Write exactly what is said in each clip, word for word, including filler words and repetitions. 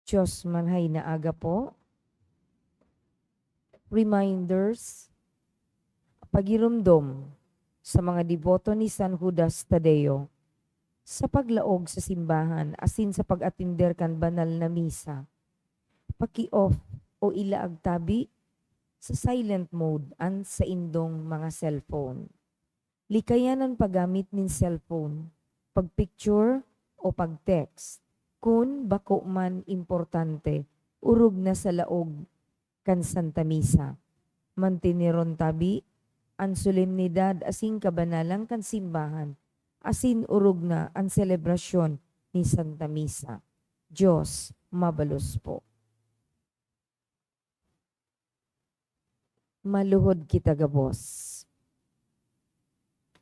Diyos, marhay na aga po. Reminders, pagiromdom sa mga deboto ni San Judas Tadeo sa paglaog sa simbahan asin sa pag-atender kan banal na misa. Paki-off o ilaag tabi sa silent mode an saindong mga cellphone. Likayan an paggamit nin cellphone, pag-picture o pag-text kun bako man importante, orog na sa laog kan Santa Misa. Manteneron tabi an solemnidad asin kabanalan kan simbahan, asin orog na an selebrasyon ni Santa Misa. Diyos mabalos po. Maluhod kita gabos.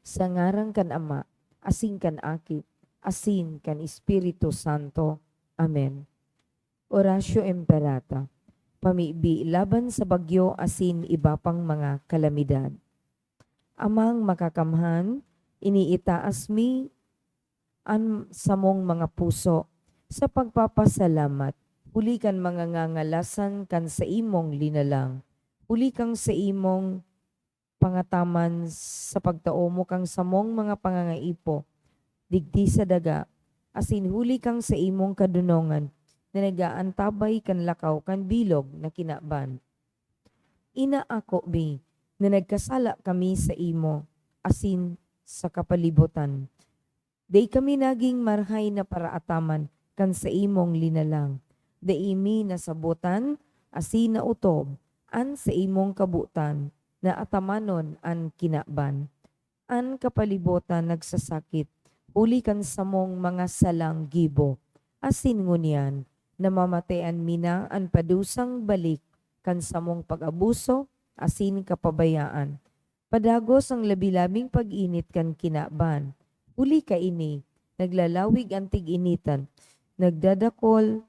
Sa ngaran kan Ama, asin kan Aki, asin kan Espiritu Santo. Amen. Oratio Imperata, pamibi laban sa bagyo asin iba pang mga kalamidad. Amang Makakamhan, iniitaas mi an samong mga puso sa pagpapasalamat huli kan mga ngangalasan kan saimong linalang, huli kan saimong pangataman sa pagtao mo kan samong mga pangangaipo digdi sa daga, asin huli kan saimong kadonongan na nag-aantabay kan lakaw kan bilog na kinaban. Inaako mi na nagkasala kami saimo asin sa kapalibotan. Dai kami nagin marhay na paraataman kan saimong linalang. Dai mi nasabotan asin naotob an saimong kabotan na atamanon an kinaban. An kapalibotan nagsasakit huli kan samong mga salang gibo, asin ngunyan namamatean mi na an padusang balik kan samong pag-abuso asin kapabayaan. Padagos an labi-labing pag-init kan kinaban. Huli kaini, naglalawig an tig-initan, nagdadakol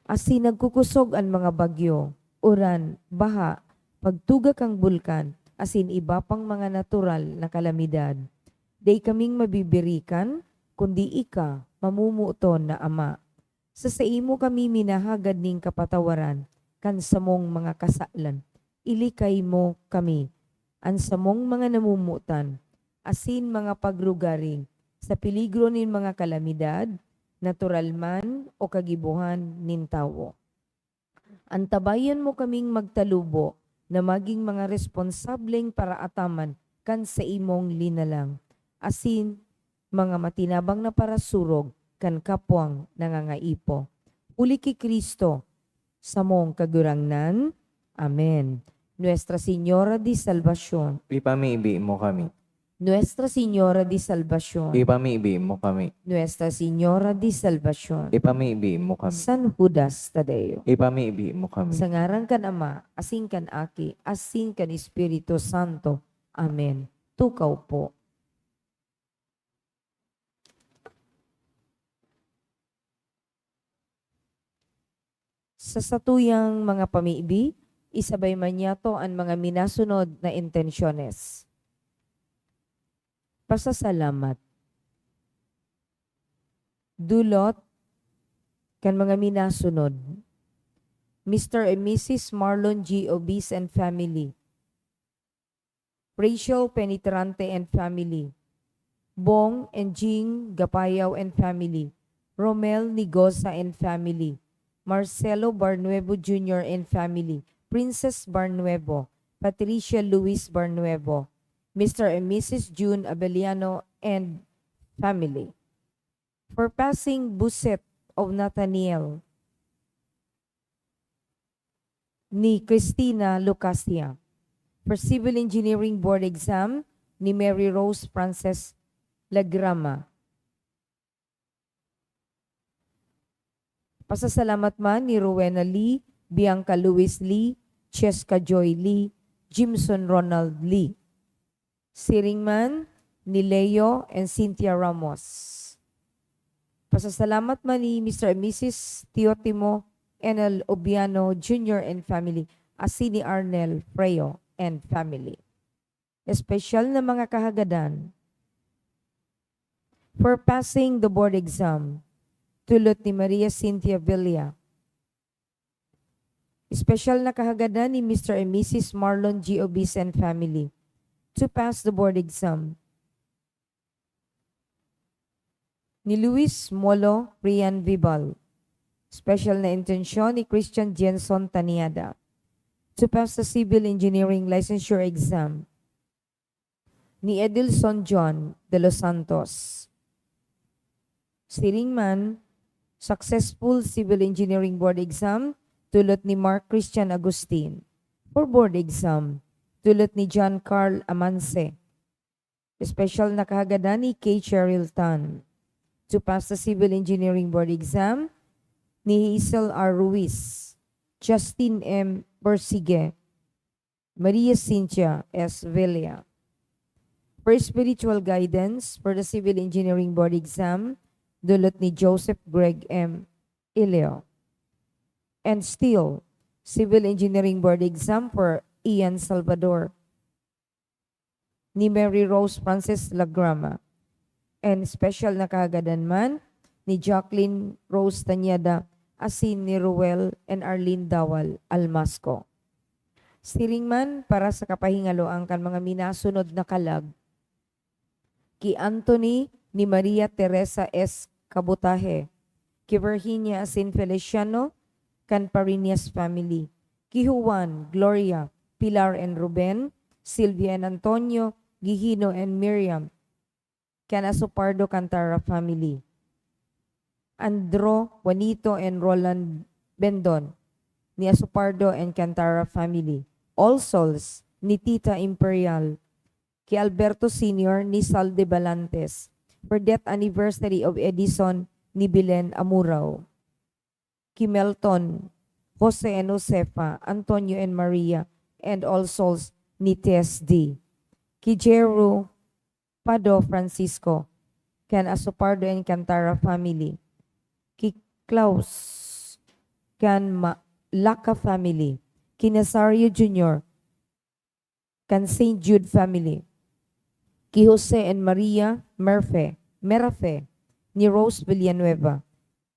asin nagkukosog an mga bagyo, uran, baha, pagtuga kan bulkan, asin iba pang mga natural na kalamidad. Dai kaming mabibirikan, kundi ika, mamumuoton na Ama. Sa saimo kami minahagad nin kapatawaran kan samong mga kasalan. Ilikay mo kami, an samong mga namumutan, asin mga pagrugaring sa peligro nin mga kalamidad, natural man o kagibohan nin tawo. Antabayan mo kaming magtalubo na magin mga responsableng paraataman kan saimong linalang, asin mga matinabang na parasurog kan kapwang nangangaipo. Huli ki Cristo, samong Kagurangnan. Amen. Nuestra Señora de Salvacion. Ipamibi mo kami. Nuestra Señora de Salvacion. Ipamibi mo kami. Nuestra Señora de Salvacion. Ipamibi mo kami. San Judas Tadeo. Ipamibi mo kami. Sa ngaran kan Ama, asin kan Aki, asin kan Espiritu Santo. Amen. Tukaw po. Sa satuyang mga pamibi, isabay man niyato an mga minasunod na intensyones. Pasasalamat. Dulot kan mga minasunod, Mister and Missus Marlon G. Obis and family, Rachel Penetrante and family, Bong and Jing Gapayaw and family, Romel Nigosa and family, Marcelo Barnuevo Junior and family, Princess Barnuevo, Patricia Luis Barnuevo, Mister and Missus June Abeliano and family. For passing Buset of Nathaniel ni Christina Lucasia. For Civil Engineering Board Exam ni Mary Rose Frances Lagrama. Pasasalamat man ni Rowena Lee, Bianca Louis Lee, Cheska Joy Lee, Jimson Ronald Lee. Siring man ni Leo and Cynthia Ramos. Pasasalamat man ni Mister and Missus Teotimo N L Obiano Junior and family, asin ni Arnel Freo and family. Espesyal na mga kahagadan. For passing the board exam, tulot ni Maria Cynthia Villa. Special na kahagadan ni Mister and Missus Marlon G. Obis and family to pass the board exam. Ni Luis Molo Rian Vibal. Special na intensyon ni Christian Jenson Taniada to pass the civil engineering licensure exam. Ni Edilson John de los Santos. Siring man, successful civil engineering board exam, tulot ni Mark Christian Agustin. For board exam, tulot ni John Carl Amanse. Special na kahagadan ni K. Cheryl Tan. To pass the civil engineering board exam, ni Hazel R. Ruiz, Justin M. Bersigue, Maria Cynthia S. Villa. For spiritual guidance for the civil engineering board exam, dulot ni Joseph Greg M. Ileo. And still, civil engineering board exam for Ian Salvador, ni Mary Rose Francis Lagrama. And special na kahagadan man ni Jacqueline Rose Tañeda asin ni Ruel and Arlene Dawal Almasco. Siring man para sa kapahingaloan kan mga minasunod na kalag, ki Anthony ni Maria Teresa S. Kabutahe, ki Virginia asin Feliciano kan Pariñas family, ki Juan, Gloria, Pilar and Ruben, Silvia and Antonio, Gihino and Miriam, kan Asopardo Cantara family, Andro, Juanito and Roland Bendon, ni Asopardo and Cantara family, All Souls, ni Tita Imperial, ki Alberto Senior ni Sal de Balantes, for death anniversary of Edison ni Belen Amurao, ki Melton, Jose and Josefa, Antonio and Maria, and All Souls ni T S D, ki Jeru Pado Francisco, kan Asopardo and Cantara family, ki Claus, kan Ma-, Laca family, ki Nazario Junior, kan Saint Jude family, ki Jose and Maria Merfe, Merafe, ni Rose Villanueva,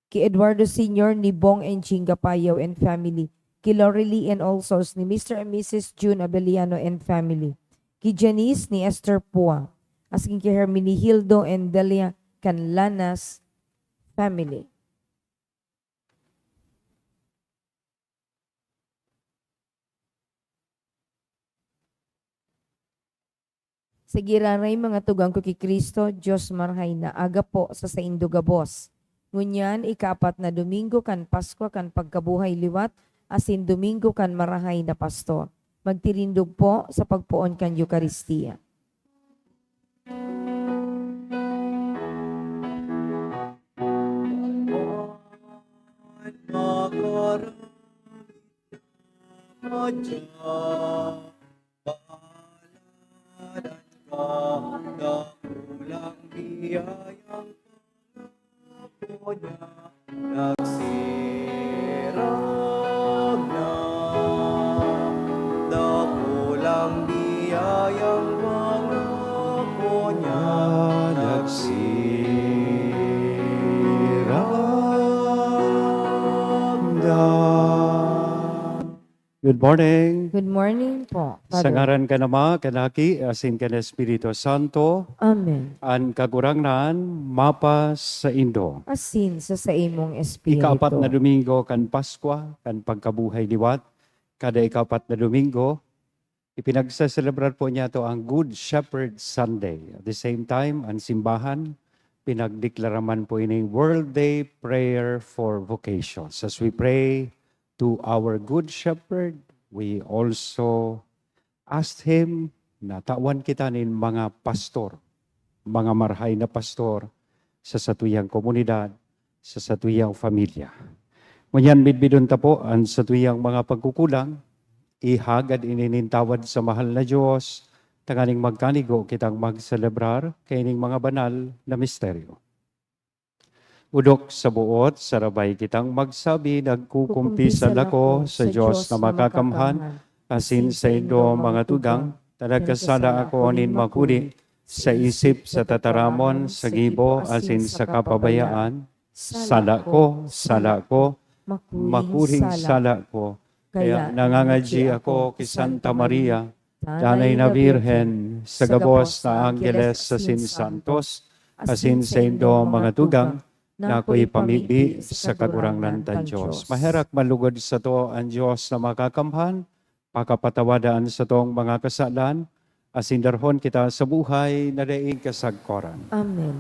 ki Eduardo Senior ni Bong and Chinga Payaw and family, ki Lorely and All Souls ni Mister and Missus June Abeliano and family, ki Janice ni Esther Pua, asin ki Herminihildo and Delia kan Lanas family. Sa giraray, mga tugang ko ki Cristo, Dios marahay na aga po sa saindo gabos. Ngunyan, ikaapat na Domingo kan Paskwa kan pagkabuhay liwat, asin Domingo kan Marahay na Pastor. Magtirindog po sa pagpoon kan Eukaristia. Pahaladan ka, dakulang biyayang pangako niya, nagsirag na. Dakulang biyayang pangako niya, nagsirag na. Good morning. Good morning po, Sa Father. ngaran kan Ama, kan Aki, asin kan Espiritu Santo. Amen. An Kagurangnan mapasaindo. Asin sa saimong espiritu. Ikaapat na Domingo kan Paskwa, kan pagkabuhay liwat. Kada ikaapat na Domingo, ipinagseselebrar po niyato ang Good Shepherd Sunday. At the same time, ang simbahan, pinagdeklara man po ining World Day Prayer for Vocations. As we pray to our Good Shepherd, we also ask Him na tawan kita nin mga pastor, mga marahay na pastor sa satuyang komunidad, sa satuyang pamilya. Ngunyan, midbidon ta po an satuyang mga pagkukulang, ihagad ini nin tawad sa mahal na Dios, tanganing magkanigo kitang magselebrar kaining mga banal na misteryo. Odok sa boot, sarabay kitang magsabi, nagkukumpisal ako sa Dios na makakamhan, asin saindo, mga tugang, ta nagkasala ako nin makuri, sa isip, sa tataramon, sa gibo, asin sa kapabayaan. Sala ko, sala ko, makuring sala ko. Kaya nangangadyi ako ki Santa Maria, Danay na Birhen, sa gabos na anggeles asin santos, asin saindo mga tugang, na ako'y pamibi sa Kagurangnan kan Dios. Maherak manlugod sato an Dios na Makakamhan, pakapatawada an satong mga kasalan, asin darhon kita sa buhay na daing kasagkoran. Amen.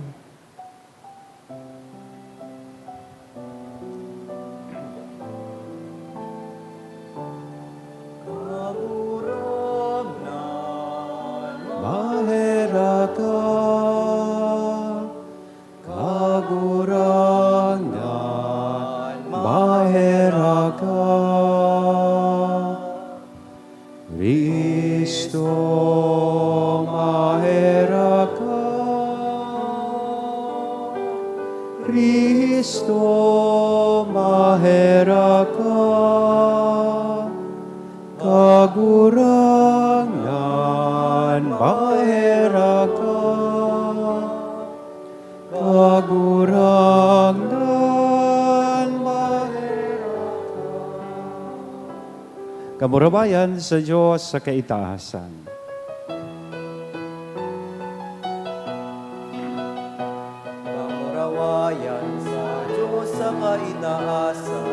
Kagurangnan, maherak ka. Kagurangnan, maherak ka. Cristo, maherak ka. Cristo, maherak ka. Kagurangnan, maherak ka. Kagurangnan, maherak ka. Kamurawayan sa Dios sa kaitaasan. Kamurawayan sa Dios sa kaitaasan,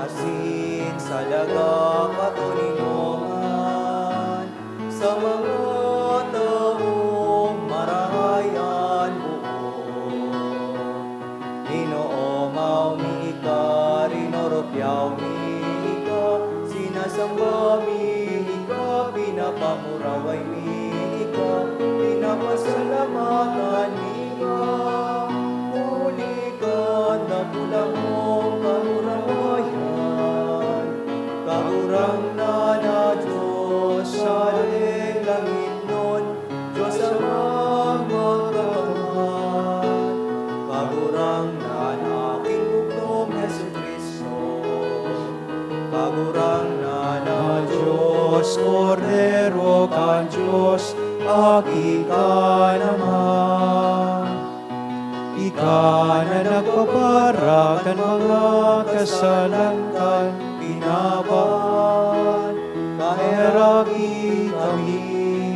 asin sa daga katoninongan, sa mga tawong marahay an buot. Inoomaw mi ika, rinorobyaw mi ika, sinasamba mi ika, pinapamuraway mi ika, pinapasalamatan mi ika. Huli kan dakula mong kamurawayan, Kagurangnan na Dios sa daing langitnon, Dios Amang Makakamhan. Kagurangnan, Aking Bugtong Jesu-Cristo. Kagurangnan na Dios, Kordero kan Dios, Aki kan Ama. Ika na nagpapara kan mga kasalan kan kinaban, kaheraki kami.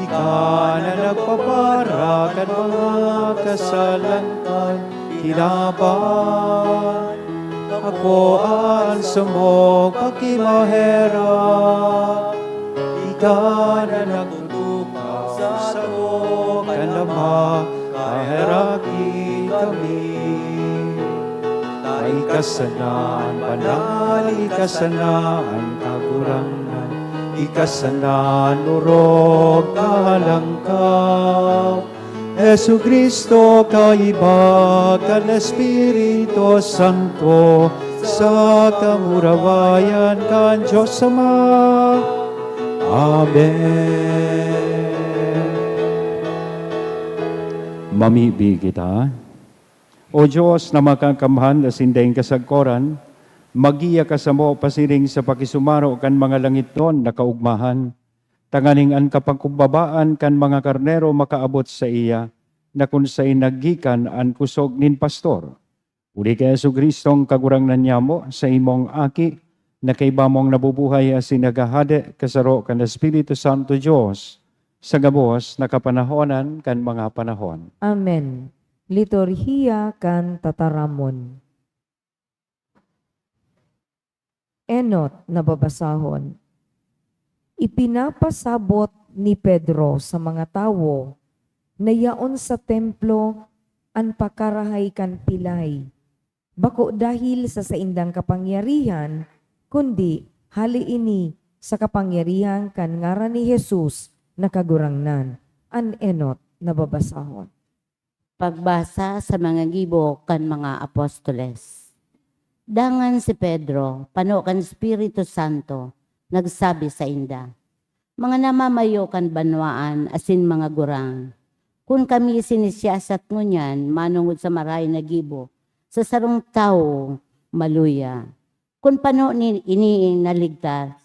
Ika na nagpapara kan mga kasalan kan kinaban, akoa an samong pakimaherak. Ika na nagtutukaw sa sato kan Ama, kaheraki kami. Ta ika sana an banal, ika sana an Kagurangnan, ika sana an orog kahalangkaw. Jesu-Cristo, kaiba kan Espiritu Santo, sa kamurawayan kan Dios Ama. Amen. Mamibi kita. O Dios na makakamhan asin daing kasagkoran, maggiya ka samo pasiring sa pakisumaro kan mga langitnon na kaogmahan, tanganing an kapakumbabaan kan mga karnero makaabot saiya, na kun saen naggikan an kosog nin pastor. Huli ki Jesu-Cristong Kagurangnan niamo, saimong Aki, na kaiba mong nabubuhay asin naghahade kasaro kan Espiritu Santo Dios, sa gabos na kapanahonan kan mga panahon. Amen. Liturhiya kan Tataramon. Enot na babasahon. Ipinapasabot ni Pedro sa mga tawo na yaon sa templo an pakarahay kan pilay, bako dahil sa saindang kapangyarihan, kundi hali ini sa kapangyarihan kan ngaran ni Jesus na Kagurangnan. An enot na babasahon. Pagbasa sa mga gibo kan mga apostoles. Dangan si Pedro, pano kan Espiritu Santo, nagsabi sainda, "Mga namamayo kan banwaan asin mga gurang, kun kami sinisiyasat ngunyan manongod sa marahay na gibo sa sarong tawo, maluya. Kun pano ni-, ini naligtas,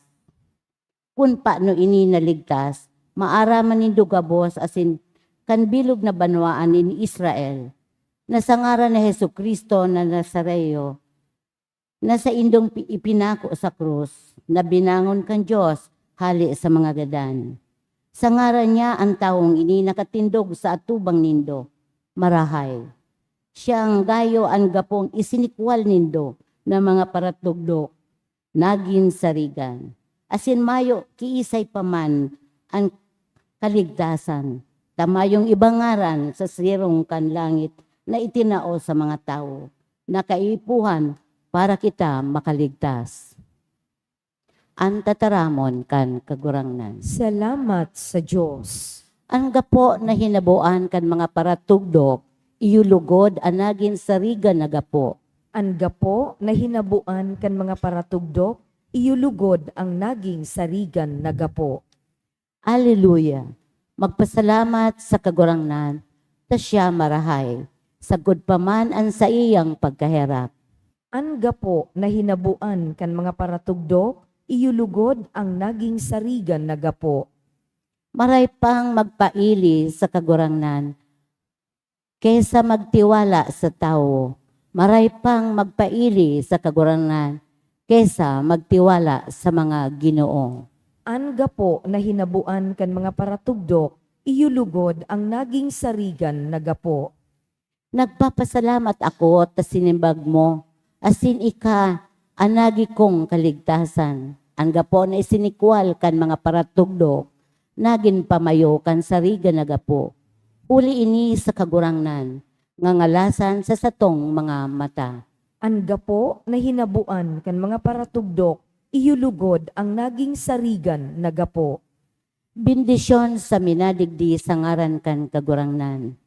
kun pano ini naligtas, maaraman nindo gabos asin kan bilog na banwaan nin Israel, na sa ngaran ni Jesu-Cristo na Nazareo, na saindong pi-, ipinako sa krus, na binangon kan Dios hale sa mga gadan. Sa ngaran niya, an tawong ini nakatindog sa atubang nindo, marahay. Siya ang gayo an gapong isinikwal nindo na mga paratugdok, nagin sarigan, asin mayo kiisay pa man an kaligtasan, ta mayong ibang ngaran sa sirong kan langit na itinao sa mga tawo, na kaipuhan para kita makaligtas. An tataramon kan Kagurangnan. Salamat sa Dios. An gapo na hinaboan kan mga paratugdok, iyo lugod an nagin sarigan na gapo. An gapo na hinaboan kan mga paratugdok, iyo lugod ang naging sarigan na gapo. Aleluya! Magpasalamat sa Kagurangnan, ta siya marahay, sagkod pa man an saiyang pagkaherak. An gapo na hinaboan kan mga paratugdok, iyo lugod ang naging sarigan na gapo. Maray pang magpaili sa Kagurangnan, kesa magtiwala sa tawo. Maray pang magpaili sa Kagurangnan, kesa magtiwala sa mga ginoo. An gapo na hinaboan kan mga paratugdok, iyo lugod ang naging sarigan na gapo. Nagpapasalamat ako ta sinimbag mo, asin ika an nagi kong kaligtasan. An gapo na isinikwal kan mga paratugdok, nagin pamayo kan sarigan na gapo. Huli ini sa Kagurangnan, ngangalasan sa satong mga mata. An gapo na hinaboan kan mga paratugdok, iyo lugod ang naging sarigan na gapo. Bendisyon sa minadigdi sa ngaran kan Kagurangnan.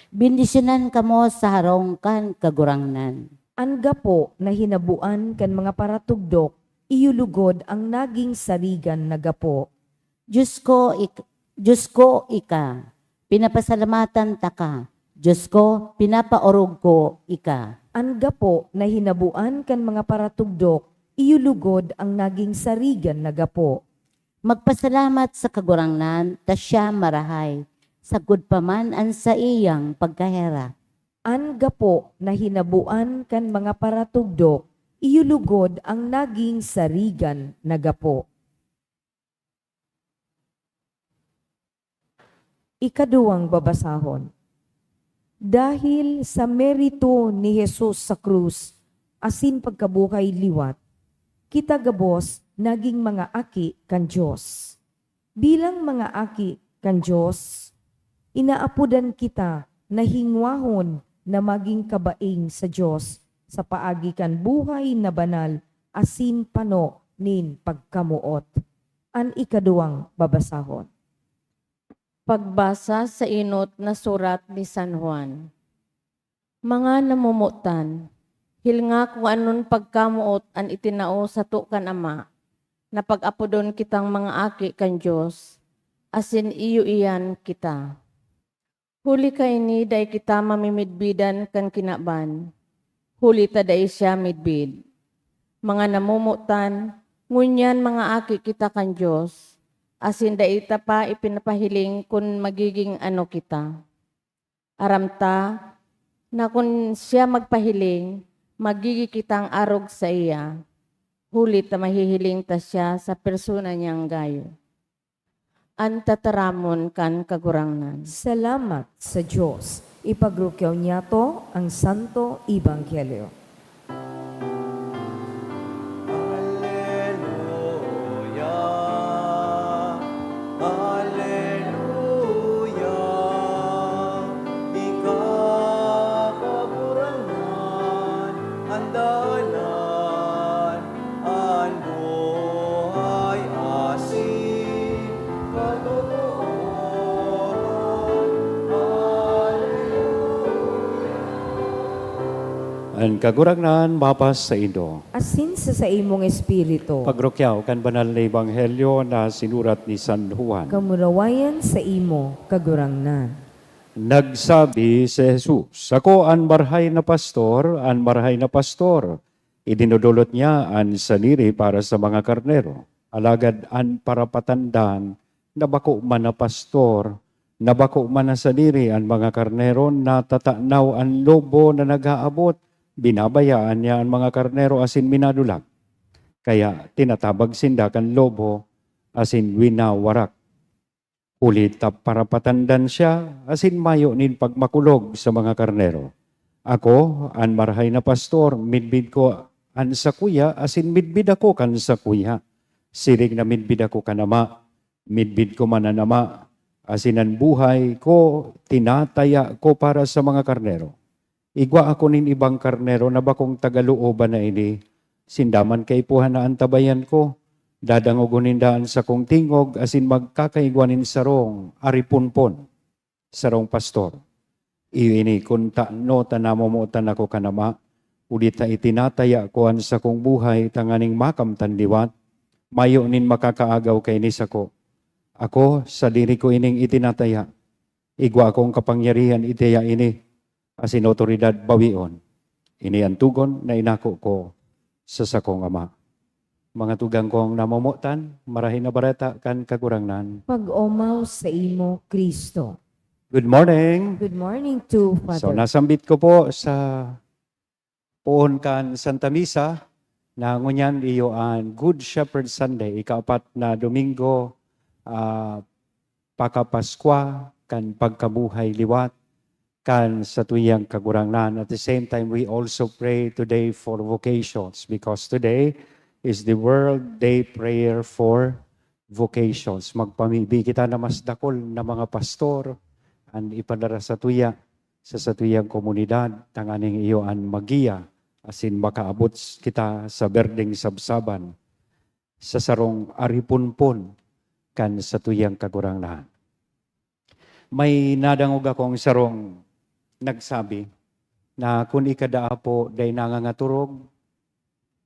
Bendisyonan kamo sa harong kan Kagurangnan. An gapo na hinaboan kan mga paratugdok, iyo lugod ang naging sarigan na gapo. Dios ko, ik-, Dios ko, ika, pinapasalamatan taka. Dios ko, pinapaorog ko ika. An gapo na hinaboan kan mga paratugdok, iyo lugod ang naging sarigan na gapo. Magpasalamat sa Kagurangnan ta siya marahay, sagkod pa man an saiyang pagkaherak. An gapo na hinaboan kan mga paratugdok, iyo lugod ang naging sarigan na gapo. Ikaduwang babasahon. Dahil sa merito ni Jesus sa krus asin pagkabuhay liwat, kita gabos naging mga aki kan Dios. Bilang mga aki kan Dios, inaapodan kita na hingwahon na magin kabaing sa Dios sa paagi kan buhay na banal asin pano nin pagkamoot. An ikaduwang babasahon. Pagbasa sa enot na surat ni San Juan. Mga namomotan, hilnga kun anon pagkamoot an itinao sato kan Ama, na pag-apodon kitang mga aki kan Dios, asin iyo iyan kita. Huli kaini dai kita mamimidbidan kan kinaban, huli ta dai siya midbid. Mga namomotan, ngunyan mga aki kita kan Dios, asin dai ta pa ipinapahiling kun magigin ano kita. Aram ta na kun siya magpahiling, magigin kitang arog saiya, huli ta mahihiling ta siya sa persona niyang gayo. An tataramon kan Kagurangnan. Salamat sa Dios. Ipagrukyaw niyato ang Santo Ebanghelyo. Aleluya, aleluya, ika, Kagurangnan, an dalan, an buhay asin katotoohan. Aleluya. An Kagurangnan mapasaindo. Asin sa saimong espiritu. Pagrukyaw kan banal na ebanghelyo na sinurat ni San Juan. Kamurawayan saimo, Kagurangnan. Nagsabi si Jesus, "Ako an marahay na pastor, an marahay na pastor idinodolot niya an sadiri para sa mga karnero. Alagad an parapatandan na bako man na pastor, na bako man na sadiri an mga karnero, natatanaw an lobo na nag-aabot, binabayaan niya an mga karnero asin minadulag. Kaya tinatabag sinda kan lobo asin winawarak. Huli ta parapatandan siya asin mayo nin pagmakulog sa mga karnero. Ako, an marahay na pastor, midbid ko an sakuya asin midbid ako kan sakuya. Siring na midbid ako kan Ama, midbid ko man an Ama, asin an buhay ko tinataya ko para sa mga karnero. Igwa ako nin ibang karnero na bakong tagalooban na ini. Sinda man kaipuhan na antabayan ko. Dadangogon ninda an sakong tingog asin magkakaigwa nin sarong ariponpon, sarong pastor. Iyo ini kun tano ta namomotan ako kan Ama, huli ta itinataya ko an sakong buhay tanganing makamtan liwat. Mayo nin makakaagaw kaini sako. Ako, sadiri ko ining itinataya. Igwa akong kapangyarihan itaya ini, asin awtoridad bawion. Ini an togon na inako ko sa sakong Ama. Mga tugang kong namomotan, Marahay na Bareta kan Kagurangnan. Pag-omaw saimo, Cristo. Good morning. Good morning too, Father. So, nasambit ko po sa poon kan Santa Misa na ngunyan iyo an Good Shepherd Sunday, ikaapat na Domingo, ah, pakapaskwa kan pagkabuhay liwat kan satuyang Kagurangnan. At the same time, we also pray today for vocations, because today is the World Day Prayer for Vocations. Magpamibi kita na mas dakul na mga pastor an ipadara satuya sa satuyang komunidad, tanganing iyo an magiya asin makaabot kita sa berdeng sabsaban, sa sarong ariponpon kan satuyang Kagurangnan. May nadangog akong sarong nagsabi na kun ika daa po dai nangangaturog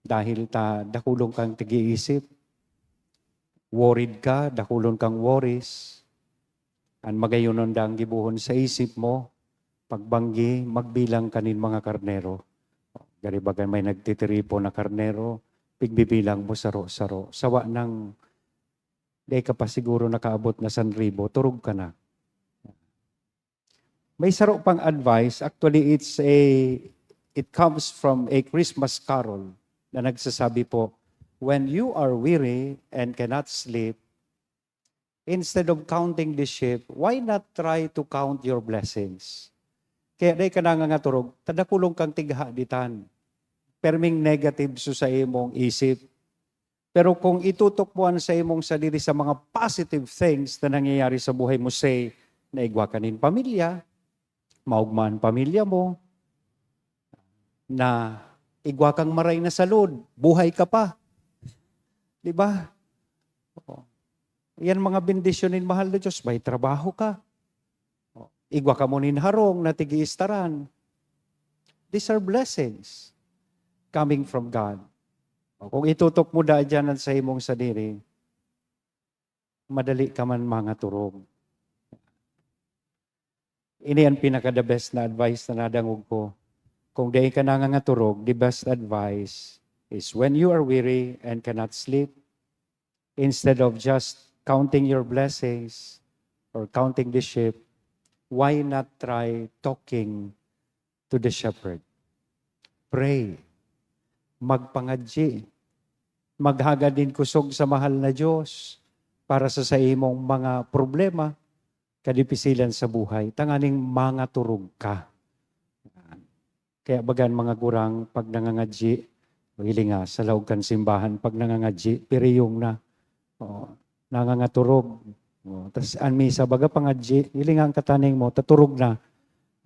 dahil ta dakulon kang tig-iisip, worried ka, dakulon kang worries, an magayonon dang gibohon sa isip mo, pagbanggi, magbilang ka nin mga karnero. Gari baga may nagtitiripon na karnero, pigbibilang mo saro-saro. Sawa nang dai ka pa siguro nakaabot na sanribo, turog ka na. May saro pang advice. Actually, it's a, it comes from a Christmas carol na nagsasabi po, "When you are weary and cannot sleep, instead of counting the sheep, why not try to count your blessings?" Kaya dai ka nangangaturog, ta dakulon kang tighaditan. Perming negative so sa imong isip. Pero kung itutok mo an saimong sadiri sa mga positive things na nangyayari sa buhay mo, say, naigwa ka nin pamilya, maogma an pamilya mo, na igwa kang maray na salud, buhay ka pa. Di ba? Oo. Yan mga bendisyon nin mahal na Diyos, may trabaho ka. O, igwa kamo nin harong na tig-iistaran. These are blessings coming from God. O, kung itutok mo da dyan ang sa imong sadiri, madali ka man mangaturog. Ini ang pinaka-the best na advice na nadangog ko. Kung dai ka nangangaturog, the best advice is when you are weary and cannot sleep, instead of just counting your blessings or counting the sheep, why not try talking to the shepherd? Pray. Magpangadyi. Maghagad nin kusog sa mahal na Diyos para sa saimong mga problema, kadipisilan sa buhay, tanganing mangaturog ka. Kaya bagan mga gurang, pag nangangadyi, o hili nga, sa laog kan simbahan, pag nangangadyi, piriyong na. O, nangangaturog. O, tas an misa, baga pangadyi, hili nga ang kataning mo, taturog na.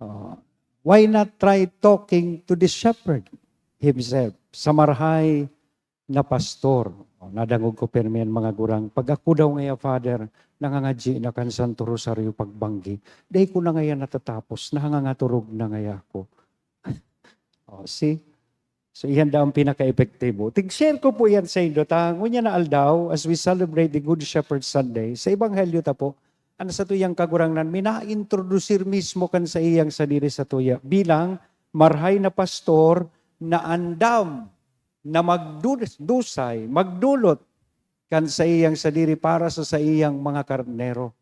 O, why not try talking to the shepherd himself? Sa marahay na pastor. O, nadangog ko pirmi an mga gurang, "Pag ako daw ngaya, Father, nangangadyi na kan Santo Rosario pagbanggi. Dai ko na ngaya natatapos, nangangaturog na ngaya ako." O, see? So, iyan daw ang pinaka-epektibo. Tig-share ko po iyan sa indo. Ta, ngunyan na aldaw, as we celebrate the Good Shepherd Sunday, sa Ebanghelyo ta po, an satuyang Kagurangnan, minaintrodusir mismo kan saiyang sadiri satuya bilang marahay na pastor na andam na magdudusay, magdulot kan saiyang sadiri para sa saiyang mga karnero.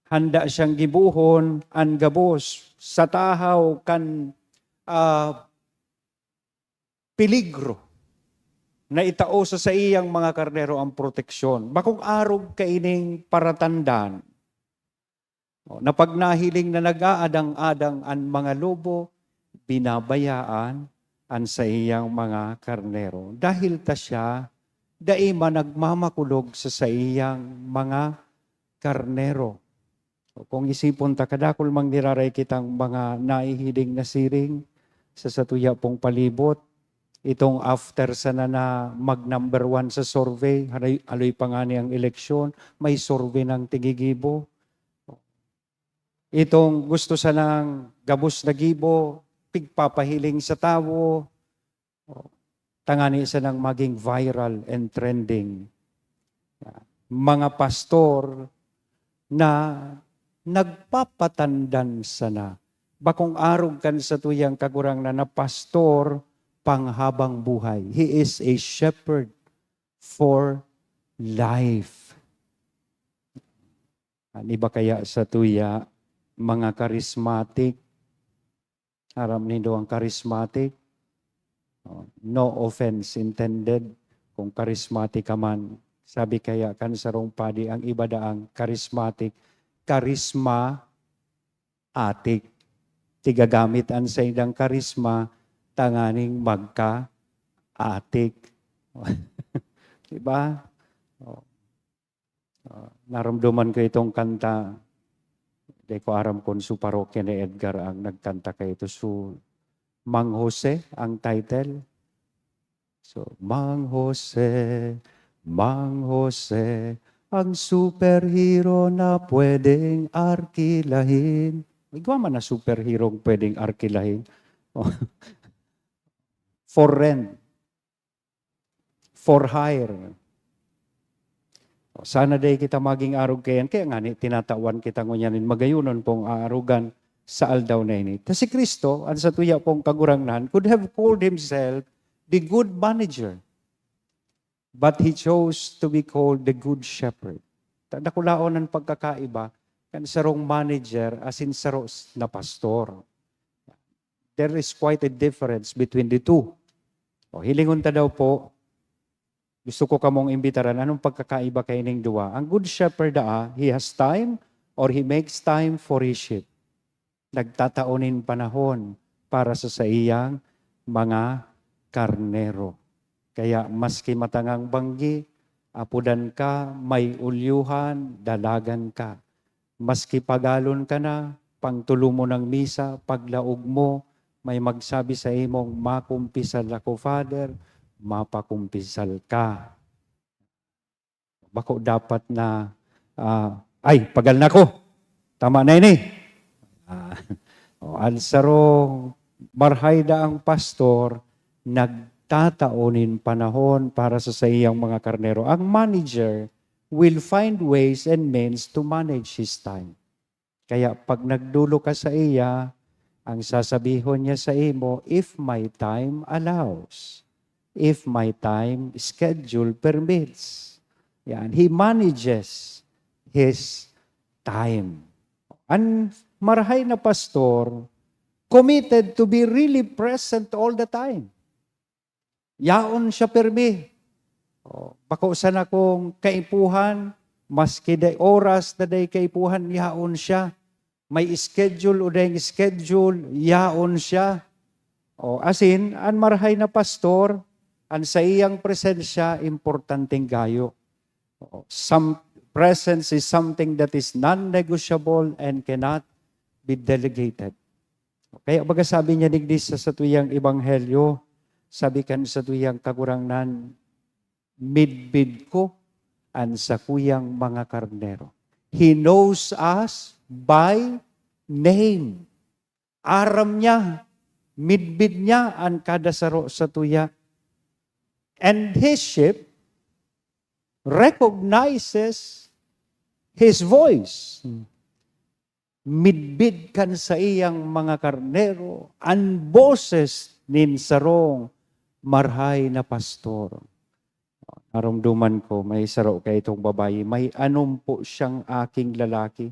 Handa siyang gibohon an gabos sa tahaw kan, ah, peligro na itao sa saiyang mga karnero ang proteksyon. Bakong arog kaining paratandaan. O, na pag nahiling na nag-aadang-adang an mga lobo, binabayaan an saiyang mga karnero. Dahil ta siya, dai man nagmamakulog sa saiyang mga karnero. O, kung isipon ta, kadakul mang niraray kitang mga nahihiling na siring sa satuya pong palibot. Itong after sana na mag-number one sa survey, haloy, haloy pa ngani ang eleksyon, may survey nang tigigibo. Itong gusto sanang gabos na gibo, pigpapahiling sa tawo, o, tangani sanang maging viral and trending. Mga pastor na nagpapatandan sana. Bakong arog kan satuyang Kagurangnan na pastor panghabang buhay. He is a shepherd for life. An iba kaya satuya, mga charismatic. Aram nindo ang charismatic? Oh, no offense intended kung charismatic ka man. Sabi kaya kan sarong padi, ang iba daang charismatic, charisma atik. Tigagamit an saindang karisma tanganing magka-atik. Diba? Oh. Ah, naramdaman ko itong kanta. Di ko aram kung su parokya ni Edgar ang nagkanta kaito. Su Mang Jose ang title. So, Mang Jose, Mang Jose, ang superhero na pwedeng arkilahin. Igwa man na superhero ang pwedeng arkilahin. For rent. For hire. Sana dai kita maging arog kaiyan. Kaya ngani, tinatawan kita ngunyan nin magayonon pong aarogan sa aldaw na ini. Ta si Cristo, an satuya pong Kagurangnan, could have called himself the good manager. But he chose to be called the good shepherd. Ta-, dakulaon an pagkakaiba kan sarong manager asin saro s-, na pastor. There is quite a difference between the two. O, hilingon ta daw po, gusto ko kamong imbitaran, anong pagkakaiba kaining duwa? Ang good shepherd daa, he has time or he makes time for his sheep. Nagtatao nin panahon para sa saiyang mga karnero. Kaya maski matangang banggi, apodan ka, may ulyuhan, dalagan ka. Maski pagalon ka na, pangtulomon an misa, paglaog mo, may magsabi saimong, "Makumpisal ako, Father," mapakumpisal ka. Bako dapat na, ah, "Ay, pagal na ko. Tama na ini." Ah, o, an sarong marhay daang pastor, nagtatao nin panahon para sa saiyang mga karnero. Ang manager will find ways and means to manage his time. Kaya pag nagdolo ka saiya, ang sasabihon niya saimo, "If my time allows, if my time schedule permits." Yan, he manages his time. An marahay na pastor, committed to be really present all the time. Yaon siya pirmi. O, bako sana kung kaipuhan, maski dai oras na dai kaipuhan, yaon siya. May schedule o daing schedule, yaon siya. O, asin, an marahay na pastor, an saiyang presensya, importanteng gayo. O, some, presence is something that is non-negotiable and cannot be delegated. Kaya baga sabi niya digdi sa satuyang ebanghelyo, sabi kan satuyang Kagurangnan, "Midbid ko an sakuyang mga karnero." He knows us by name. Aram niya, midbid niya an kada saro satuya. And his sheep recognizes his voice. Hmm. Midbid kan saiyang mga karnero an boses nin sarong marahay na pastor. Naromdoman ko, may saro kaitong babayi, may anom po siyang aking lalaki.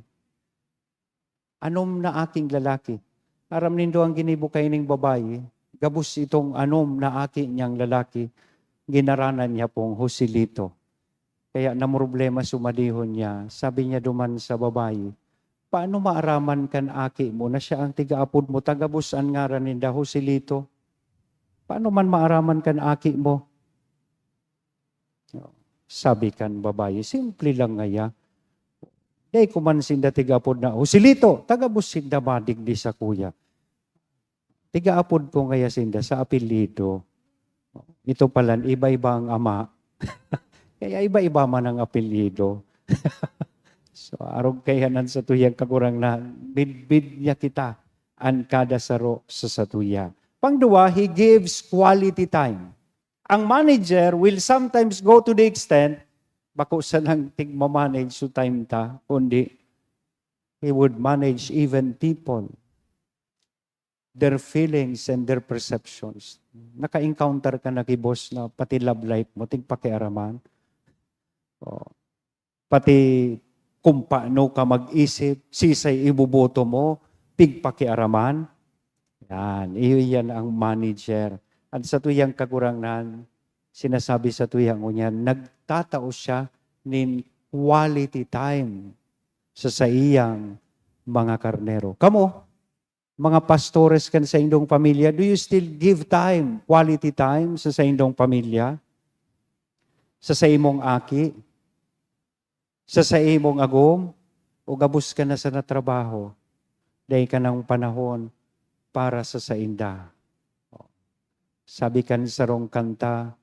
Anom na aking lalaki. Aram nindo ang ginibo kaining babayi? Gabos itong anom na aki niyang lalaki, ginaranan niya pong Joselito. Kaya namroblema sumadihon niya. Sabi niya duman sa babayi, "Paano maaraman kan aki mo na siya ang tigaapod mo? Tagabos an ngaran ninda, Joselito. Paano man maaraman kan aki mo?" Sabi kan babayi, "Simple lang ngaya. Dai ko man sinda tigaapod na, 'Joselito,' tagabos sinda madigdi sakuya. Tigaapod ko ngaya sinda sa apelyido." Ito palan, iba-iba ang ama. Kaya iba-iba man ang apelyido. So, arog kaiyan an satuyang Kagurangnan, bidbid niya kita, an kada saro sa satuya. Pangduwa, he gives quality time. Ang manager will sometimes go to the extent, bako sanang tigma-manage so time ta, kundi he would manage even people, their feelings and their perceptions. Naka-encounter ka na ki boss na pati love life mo, tigpakiaraman? O, pati kung paano ka mag-isip, sisay iboboto mo, pigpakiaraman? Yan, iyo yan ang manager. At sa tuyang kagurangnan, sinasabi sa tuyang ngunyan, nagtatao siya nin quality time sa saiyang mga karnero. Kamo, mga pastores kan saindong pamilya, do you still give time, quality time sa saindong pamilya? Sa saimong aki? Sa saimong agom? O gabos ka na sa natrabaho? Dai ka nang panahon para sa sainda. Sabi kan sarong kanta,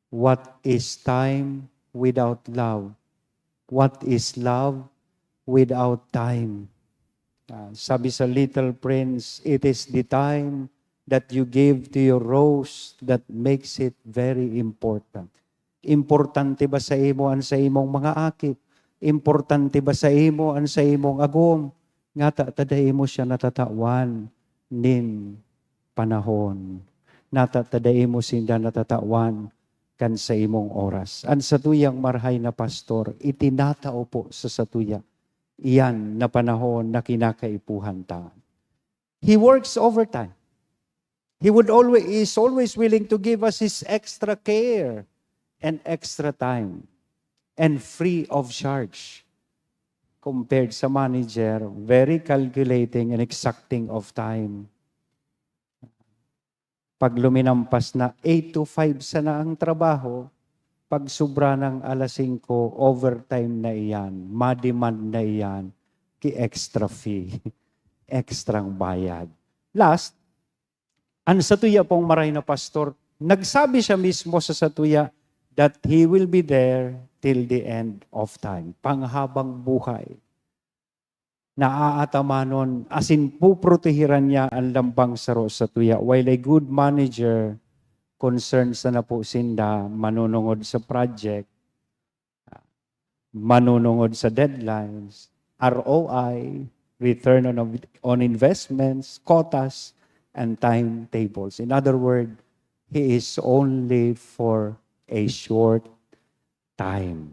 "What is time without love? What is love without time?" Ah, sabi sa Little Prince, "It is the time that you give to your rose that makes it very important." Importante ba sa imo an sa imong mga aki? Importante ba sa imo an sa imong agom? Ngata ta dai mo siya natatawan nin panahon. Ngata ta dai mo sinda natatawan kan sa imong oras. An satuyang marahay na pastor, itinatao po sa satuya iyan na panahon na kinakaipuhan ta. He works overtime. He would always, is always willing to give us his extra care and extra time and free of charge. Compared sa manager, very calculating and exacting of time. Pag luminampas na, eight to five sana ang trabaho, pag sobra ng alas singko, overtime na iyan, ma-demand na iyan, ki extra fee, extrang bayad. Last, an satuya pong maray na pastor, nagsabi siya mismo sa satuya that he will be there till the end of time, panghabang buhay. Naaatamanon asin puprotehiran niya an lambang saro satuya, while a good manager, concerned sana po sinda manunungod sa project, manunungod sa deadlines, R O I, return on, on investments, quotas, and timetables. In other words, he is only for a short time.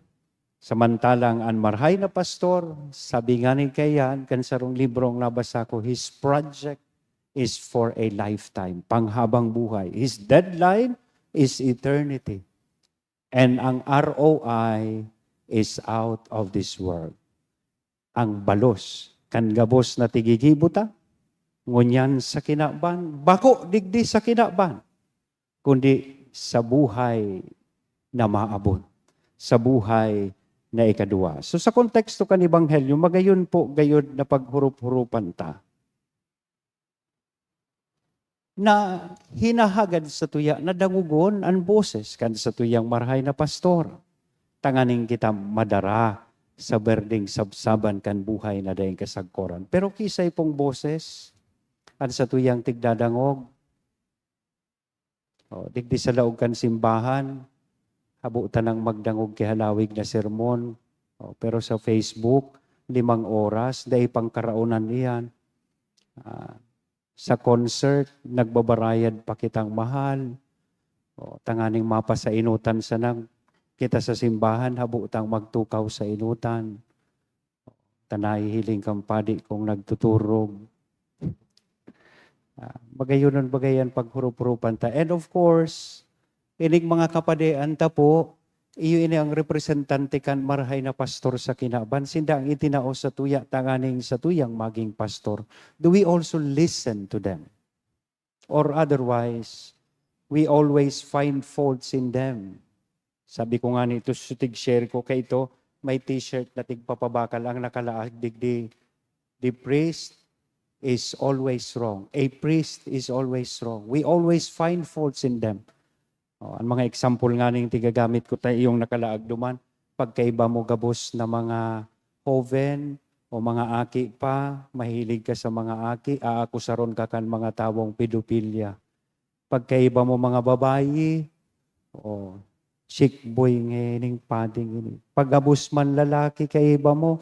Samantalang an marahay na pastor, sabi nga ni kaiyan kan sarong librong nabasa ko, his project is for a lifetime, panghabang buhay. His deadline is eternity. And ang R O I is out of this world. Ang balos kan gabos na tigigibo ta, ngunyan sa kinaban, bako digdi sa kinaban, kundi sa buhay na maabot, sa buhay na ikaduwa. So, sa konteksto kan Ebanghelyo, magayon po gayod na paghurup-hurupan ta na hinahagad sa tuya na dangogon an boses kan sa tuyang marahay na pastor, tanganing kita madara sa berdeng sabsaban kan buhay na daing kasagkoran. Pero kisay pong boses an sa tuyang tigdadangog. O, digdi sa laog kan simbahan, habo tanang magdangog ki halawig na sermon. O, pero sa Facebook, limang oras, dai pangkaraonan iyan. Ah, sa concert, nagbabarayad pa kitang mahal. O, tanganing mapasainutan sana kita sa simbahan, habo tang magtukaw sa inutan. ta nahihiling kan padi kung nagtuturog. Ah, magayonon baga yan paghurup-hurupan ta. And of course, ining mga kapadean ta po, iyo ini ang representante kan marahay na pastor sa kinaban. Sinda ang itinao sa tuya, tanganing sa tuyang maging pastor. Do we also listen to them? Or otherwise, we always find faults in them. Sabi ko nga nito, sa tig-share ko, kaito, may t-shirt na tigpapabakal ang nakalaag digdi, "The priest is always wrong. A priest is always wrong." We always find faults in them. Oh, ang mga example nga ning tigagamit ko tayo, yung nakalaag duman, pagkaiba mo gabos na mga hoven o mga aki pa, mahilig ka sa mga aki, aakusaron ka kan mga tawong pedophilia. Pagkaiba mo mga babayi, oh, chick boy ngining pading ini. Pagabos man lalaki, kaiba mo,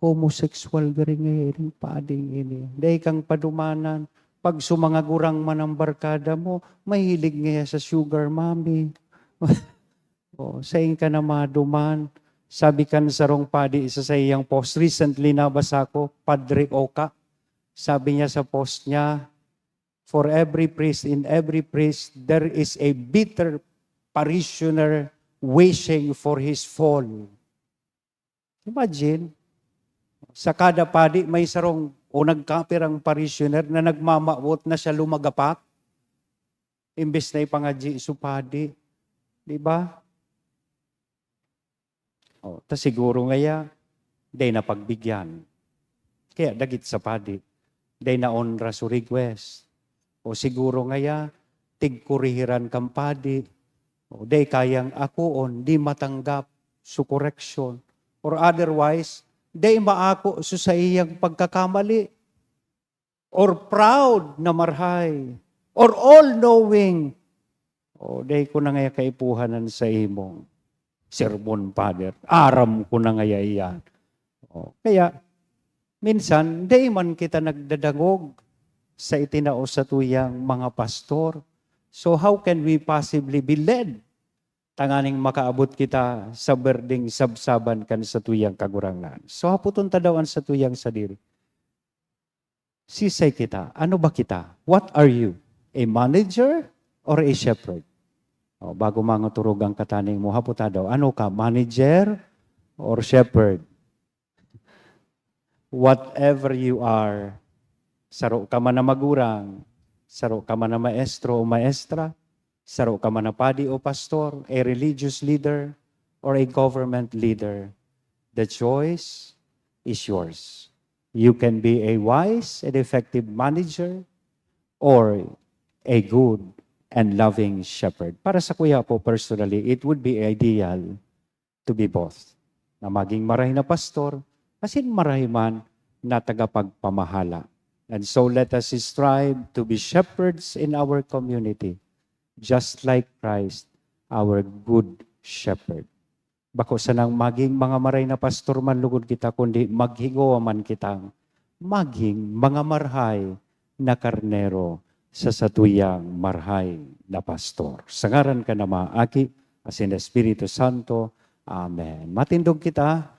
homosexual gari ngining pading ini. Dai kang padumanan. Pag sumangagurang man ang barkada mo, mahilig ngaya sa sugar mommy. Oh, sain ka na maduman? Sabi kan sarong padi sa saiyang post, recently nabasa ko, Padre Oka, sabi niya sa post niya, "For every priest, in every priest, there is a bitter parishioner wishing for his fall." Imagine, sa kada padi may sarong o nagkapirang parishioner na nagmamawot na siya lumagapak, imbes na ipangadyi so padi. Di ba? O, ta siguro ngaya, dai na pagbigyan. Kaya dagit sa padi, dai na onra so request. O siguro ngaya, tigkurihiran kan padi. O dai kayang akoon, di matanggap so correction. Or otherwise, dai maako so saiyang pagkakamali. Or proud na marhay. Or all-knowing. O, dai ko na ngaya kaipuhan an sa imong sermon, Father. Aram ko na ngaya iyan. O, kaya, minsan, dai man kita nagdadangog sa itinao sa tuyang mga pastor. So, how can we possibly be led tanganing makaabot kita sa berdeng sabsaban kan satuyang Kagurangnan? So, hapoton ta daw an satuyang sadiri. Sisay kita? Ano ba kita? What are you? A manager or a shepherd? O, bago mangaturog ang kataning mo, hapota daw, ano ka, manager or shepherd? Whatever you are, saro ka man na magurang, saro ka man na maestro o maestra, saro ka man na padi o pastor, a religious leader, or a government leader, the choice is yours. You can be a wise and effective manager or a good and loving shepherd. Para sa kuya po personally, it would be ideal to be both, na maging marahay na pastor, asin marahay man na tagapagpamahala. And so let us strive to be shepherds in our community, just like Christ, our good shepherd. Bako sanang maging mga marahay na pastor man lugod kita, kundi maghigowa man kitang maging mga marahay na karnero sa satuyang marahay na pastor. Sa ngaran kan Ama, Aki, asin Espiritu Santo. Amen. Matindog kita,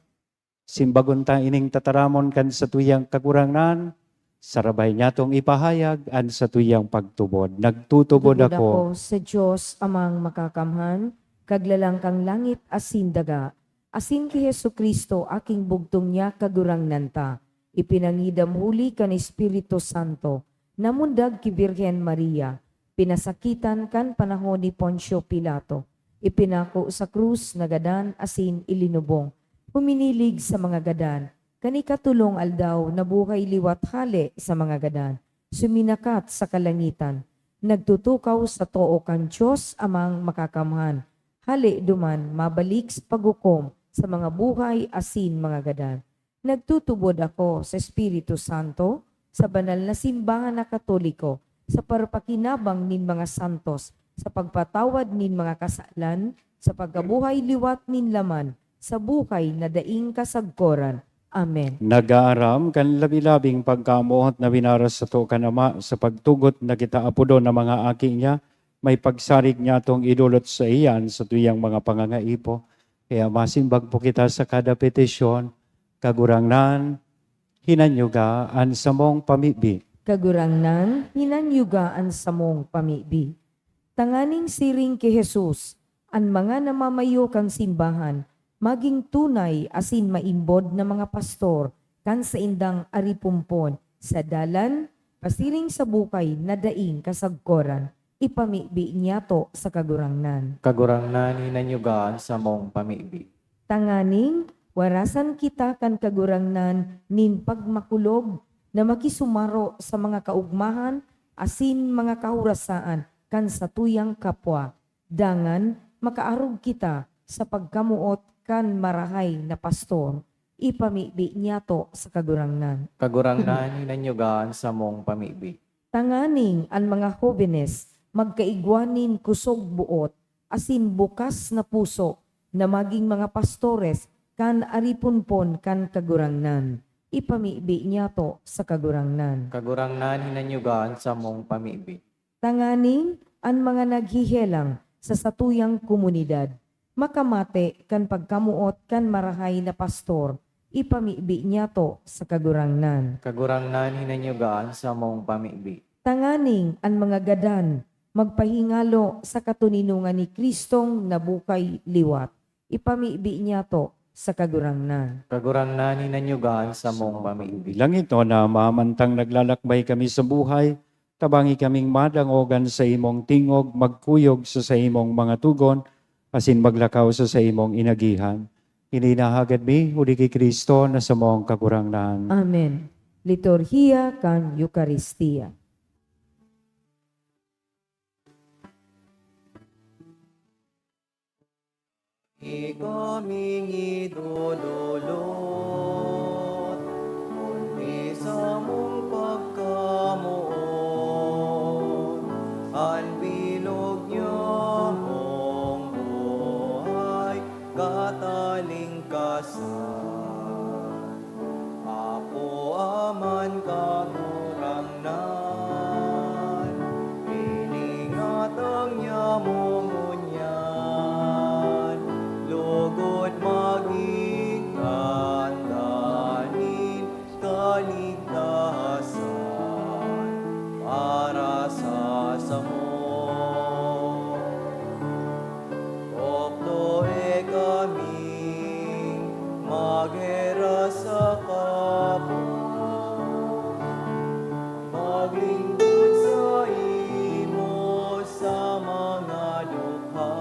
simbagon ta ining tataramon kan satuyang Kagurangnan, sarabay niyatong ipahayag an satuyang pagtubod. Nagtutubod Tubod ako. ako sa Dios Amang Makakamhan, Kaglalangkang langit asin daga, asin ki Jesu-Cristo, Aking bugtong niya, Kagurangnan ta, ipinangidam huli kan Espiritu Santo, namundag ki Birhen Maria, pinasakitan kan panahon ni Poncio Pilato, ipinako sa krus, nagadan asin ilinubong, huminilig sa mga gadan, kan ikatolong aldaw nabuhay liwat hale sa mga gadan, suminakat sa kalangitan, nagtutukaw sa too kan Dios Amang Makakamhan, hale duman mabalik sa paghukom sa mga buhay asin mga gadan. Nagtutubod ako sa Espiritu Santo, sa banal na simbahan na Katoliko, sa parapakinabang nin mga santos, sa pagpatawad nin mga kasalan, sa pagkabuhay liwat nin laman, sa buhay na daing kasagkoran. Amen. Nag-aaram kan labi-labing pagkamoot na winaras sato kan Ama, sa pagtugot na kita apodon na mga aki niya, may pagsarig niya atong idolot sa iyan sa tuyang mga pangangaipo. Kaya masimbag po kita sa kada petisyon, Kagurangnan, hinanyuga an samong pamibi. Kagurangnan, hinanyuga an samong pamibi. Tanganing siring ki Jesus, an mga namamayo kan simbahan magin tunay asin maimbod na mga pastor kan saindang aripompon sa dalan, pasiring sa bukay na daing kasagkoran. Ipamibi niyato sa Kagurangnan. Kagurangnan, hinanyuga an samong pamibi. Tanganing warasan kita kan Kagurangnan nin pagmakulog na makisumaro sa mga kaogmahan asin mga kahorasaan kan satuyang kapwa, dangan makaarog kita sa pagkamoot kan marahay na pastor. Ipamibi niyato sa Kagurangnan. Kagurangnan, hinanyuga an samong pamibi. Tanganing an mga hobenes magkaigwa nin kusog boot asin bukas na puso na magin mga pastores kan ariponpon kan Kagurangnan. Ipamibi niyato sa Kagurangnan. Kagurangnan, hinanyuga an samong pamibi. Tanganing an mga naghehelang sa satuyang komunidad makamate kan pagkamoot kan marahay na pastor, ipamibi niyato sa Kagurangnan. Kagurangnan, hinanyuga an samong pamibi. Tanganing an mga gadan magpahingalo sa katoninongan ni Cristong nabukay liwat, ipamibi niyato sa Kagurangnan. Kagurangnan, hinanyuga an samong pamibi. Langitnon na Ama, mantang naglalakbay kami sa buhay, tabangi kaming madangog an saimong tingog, magkuyog sa saimong mga tugon, asin maglakaw sa saimong inagihan. Ini nahagad mi huli ki Cristo na samong Kagurangnan. Amen. Liturhiya kan Eukaristia. Ikaming idodolot, kundi samong pagkamoot, an bilog niyamong buhay, katalingkasan. Apo, Ama, Kagurangnan, iningatang niya mo ngunyan, lugod magin tanda nin kaligtasan para sa samo. Tukdoe kaming magheras sa kapwa, maglingkod saimo sa mga dukha.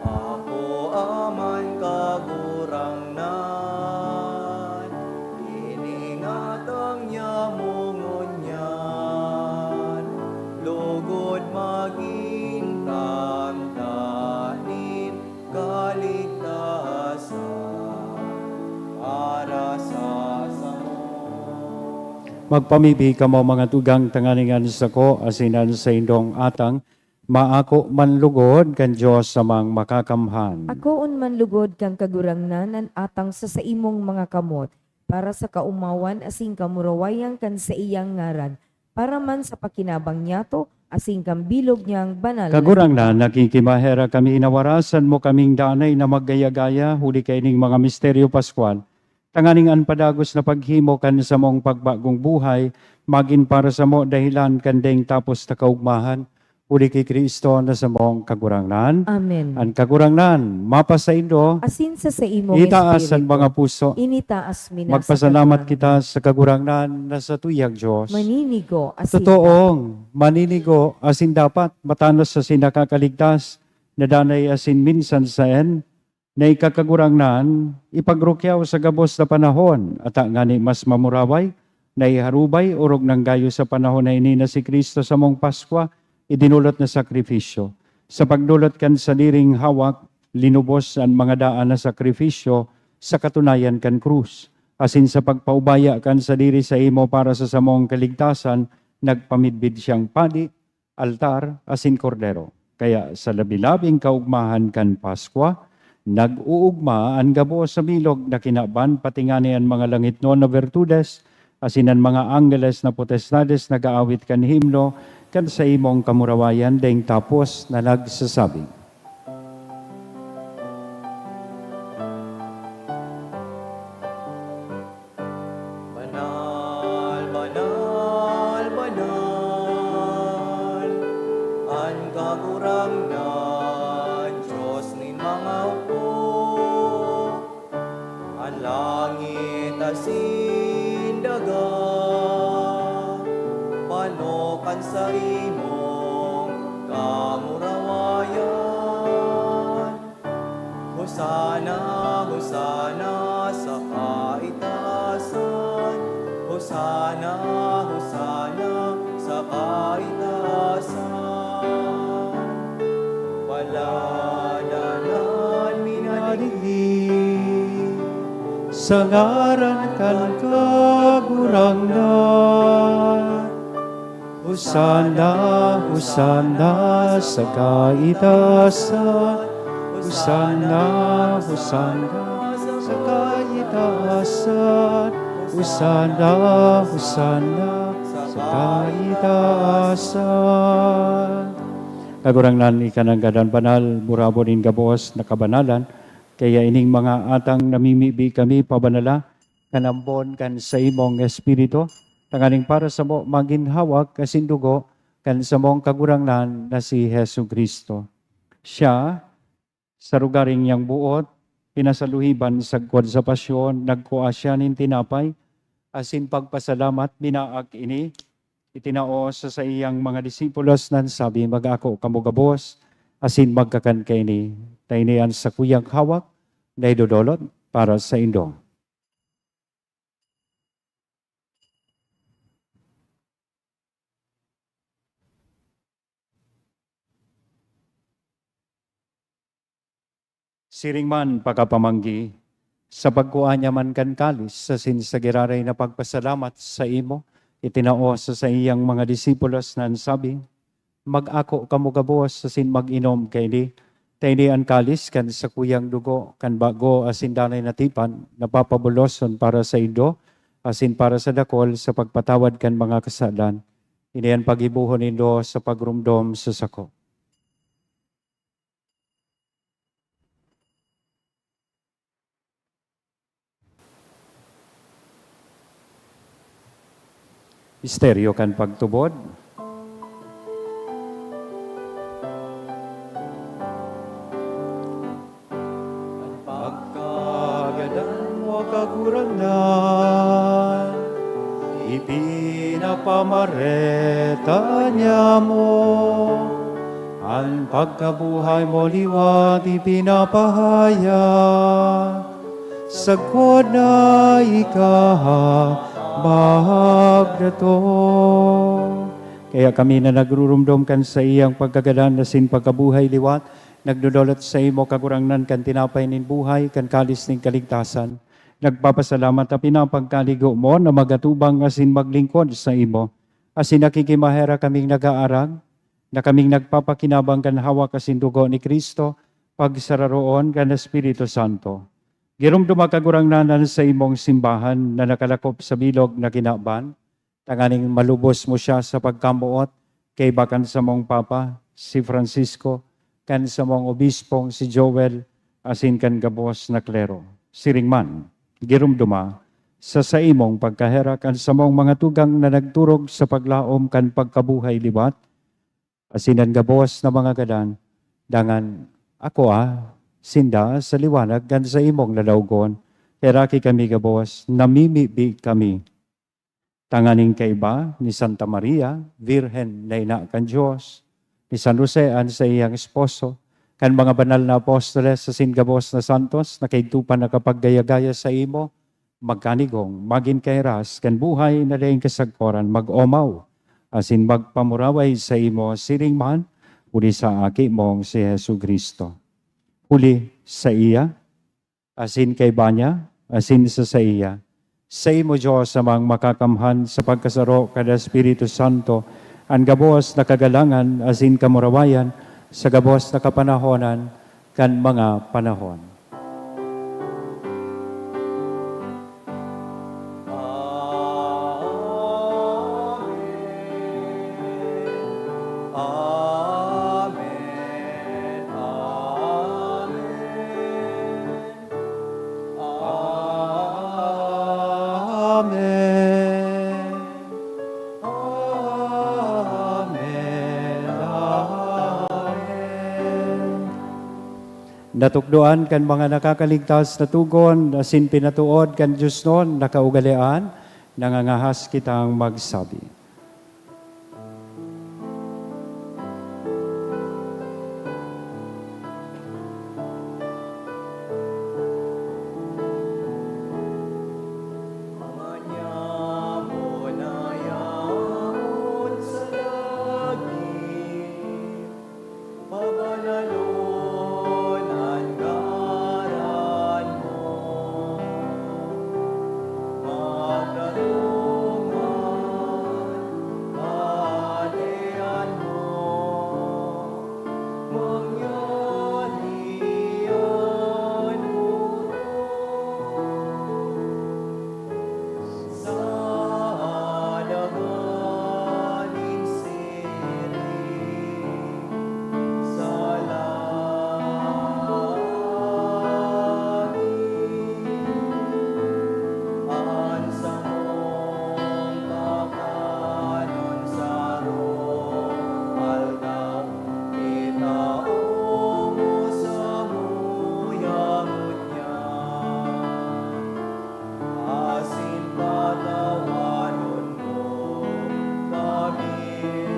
Apo, Ama, Kagurangnan, iningatang niya mo ngunyan, lugod magin tanda nin kaligtasan para sa samo. Magpamibi kamo, mga tugang, tanganing an sako asin an saindong atang maako man lugod kan Dios Amang Makakamhan. Akoon man lugod kan Kagurangnan an atang sa saimong mga kamot, para sa kaomawan asin kamurawayan kan saiyang ngaran, para man sa pakinabang niyato asin kan bilog niyang banal na Kagurangnan, Diwa. Nakikimaherak kami na warasan mo kaming danay na maggaya-gaya huli kaining mga misteryo paskwal, tanganing an padagos na paghimo kan samong pagbagong buhay magin para samo dahilan kan daing tapos na kaogmahan, huli ki Cristo na samong Kagurangnan. Amen. An Kagurangnan mapasaindo. Asin sa saimong Itaas an espiritu. Mga puso. Initaas mi na sa Kagurangnan. Magpasalamat kita sa Kagurangnan na satuyang Dios. Maninigo asin Totoong dapat. Maninigo asin dapat, matanos asin nakakaligtas, na danay asin minsan saen, na ika Kagurangnan, ipagrukyaw sa gabos na panahon, ata ngani mas mamuraway, naiharubay, orog nanggayo sa panahon na ini na si Cristo samong Paskwa, idinolot na sakrifisyo. Sa pagdolot kan sadiring hawak, linubos an mga daan na sakrifisyo sa katunayan kan krus. Asin sa pagpaubaya kan sadiri saimo para sa samong kaligtasan, nagpamidbid siyang padi, altar, asin kordero. Kaya sa labi-labing kaogmahan kan Paskwa, nag-uugma an gabos sa bilog na kinaban, pati ngani an mga langitnon na bertudes, asin an mga anggeles na potestades nag-aawit kan himno kan saimong kamurawayan, daing tapos na nagsasabing, sindaga, pano kan saimong kamurawayan. Hosana, Hosana sa kaitaasan. Hosana, Hosana sa kaitaasan. Paladanan minali sa ngaran kan Kagurangnan. Hosana, Hosana sa kaitaasan. Hosana, Hosana sa kaitaasan. Hosana, Hosana sa kaitaasan. Kagurangnan, ika nanggad an banal, burabod nin gabos na kabanalan. Kaya ining mga atang namimibi kami pabanala, kan ambon kan saimong Espiritu, tanganing para samo magin hawak asin dugo kan samong Kagurangnan na si Jesu-Cristo. Siya, sa lugaring niyang boot, pinasaluhiban sagkod sa pasyon, nagkua siya nin tinapay, asin pagpasalamat, binaak ini, itinao sa saiyang mga disipulos, nan sabi, "Mag-ako kamo gabos, asin magkakan kaini, ta ini an sakuyang hawak na idodolot para saindo." Siring man, pakapamanggi, sa pagkua niya man kan kalis, asin sa giraray na pagpasalamat saimo, itinao sa saiyang mga disipulos, nan sabi, "Mag-ako kamo gabos asin mag-inom kaini, ta ini an kalis kan sakuyang dugo kan bago asin danay na tipan, na papabuloson para saindo asin para sa dakol sa pagpatawad kan mga kasalan. Ini an paggibohon nindo sa pagromdom sa sako." Misteryo kan pagtubod. An pagkagadan mo, Kagurangnan, ipinapamareta niamo. An pagkabuhay mo liwat ipinapahayag, sagkod na ika magdatong. Kaya kami na nagruromdom kan saiyang pagkagadan asin pagkabuhay liwat, nagdodolot saimo, Kagurangnan, kan tinapay nin buhay, kan kalis nin kaligtasan. Nagpapasalamat ta pinapagkaligo mo na magatubang asin maglingkod saimo. Asin nakikimaherak kaming nag-aarag, na kaming nagpapakinabang kan hawak asin dugo ni Cristo, pagsararoon kan Espiritu Santo. Giromdoma, Kagurangnan, an saimong simbahan na nakalakop sa bilog na kinaban, tanganing malubos mo siya sa pagkamoot kaiba kan samong Papa, si Francisco, kan samong Obispong si Joel, asin kan gabos na klero. Siring man, giromdoma, sa saimong pagkaherak an samong mga tugang na nagturog sa paglaom kan pagkabuhay liwat, asin an gabos na mga gadan, dangan akua sinda sa liwanag kan saimong lalawogon. Heraki kami gabos, namimibi kami, tanganing kaiba ni Santa Maria, Birhen na ina kan Dios, ni San Jose an saiyang esposo, kan mga banal na apostoles asin gabos na santos na kaidto pa nakapaggaya-gaya saimo, magkanigong, magin kahiras kan buhay na daing kasagkoran, mag-omaw asin magpamuraway saimo siring man huli sa Aki mong si Jesu-Cristo. Huli saiya, asin kaiba niya, asin sa saiya, saimo, Dios Amang Makakamhan, sa pagkasaro kan Espiritu Santo, an gabos na kagalangan asin kamurawayan sa gabos na kapanahonan kan mga panahon. Amen. Amen. Amen. Amen. Amen. Amen. Natukdoan kan mga nakakaligtas na togon asin pinatood kan diosnon na kaugalean, nangangahas kitang magsabi. Mga nyamo na yaon sa langit, pabanalon an ngaran mo. Magkarongan, kahadean mo. Mangyari an orog sa alanganin siring sa langit. An samong kakanon sarong aldaw, itao mo samuya ngunyan, asin patawanon mo kami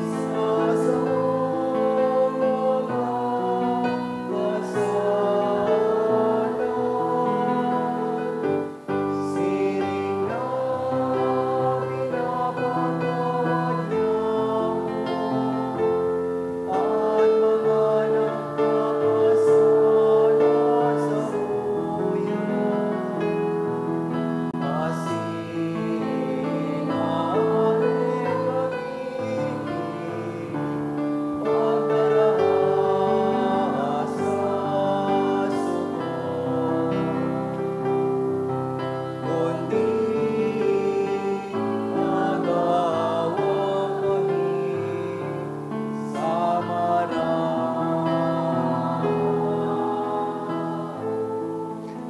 sa samong mga kasalanan. Siring na pinapatawad niya an mga nagkakasala samuya. Asin aari kami pagdaraha sa sugot, kundi agawa kami sa maraot.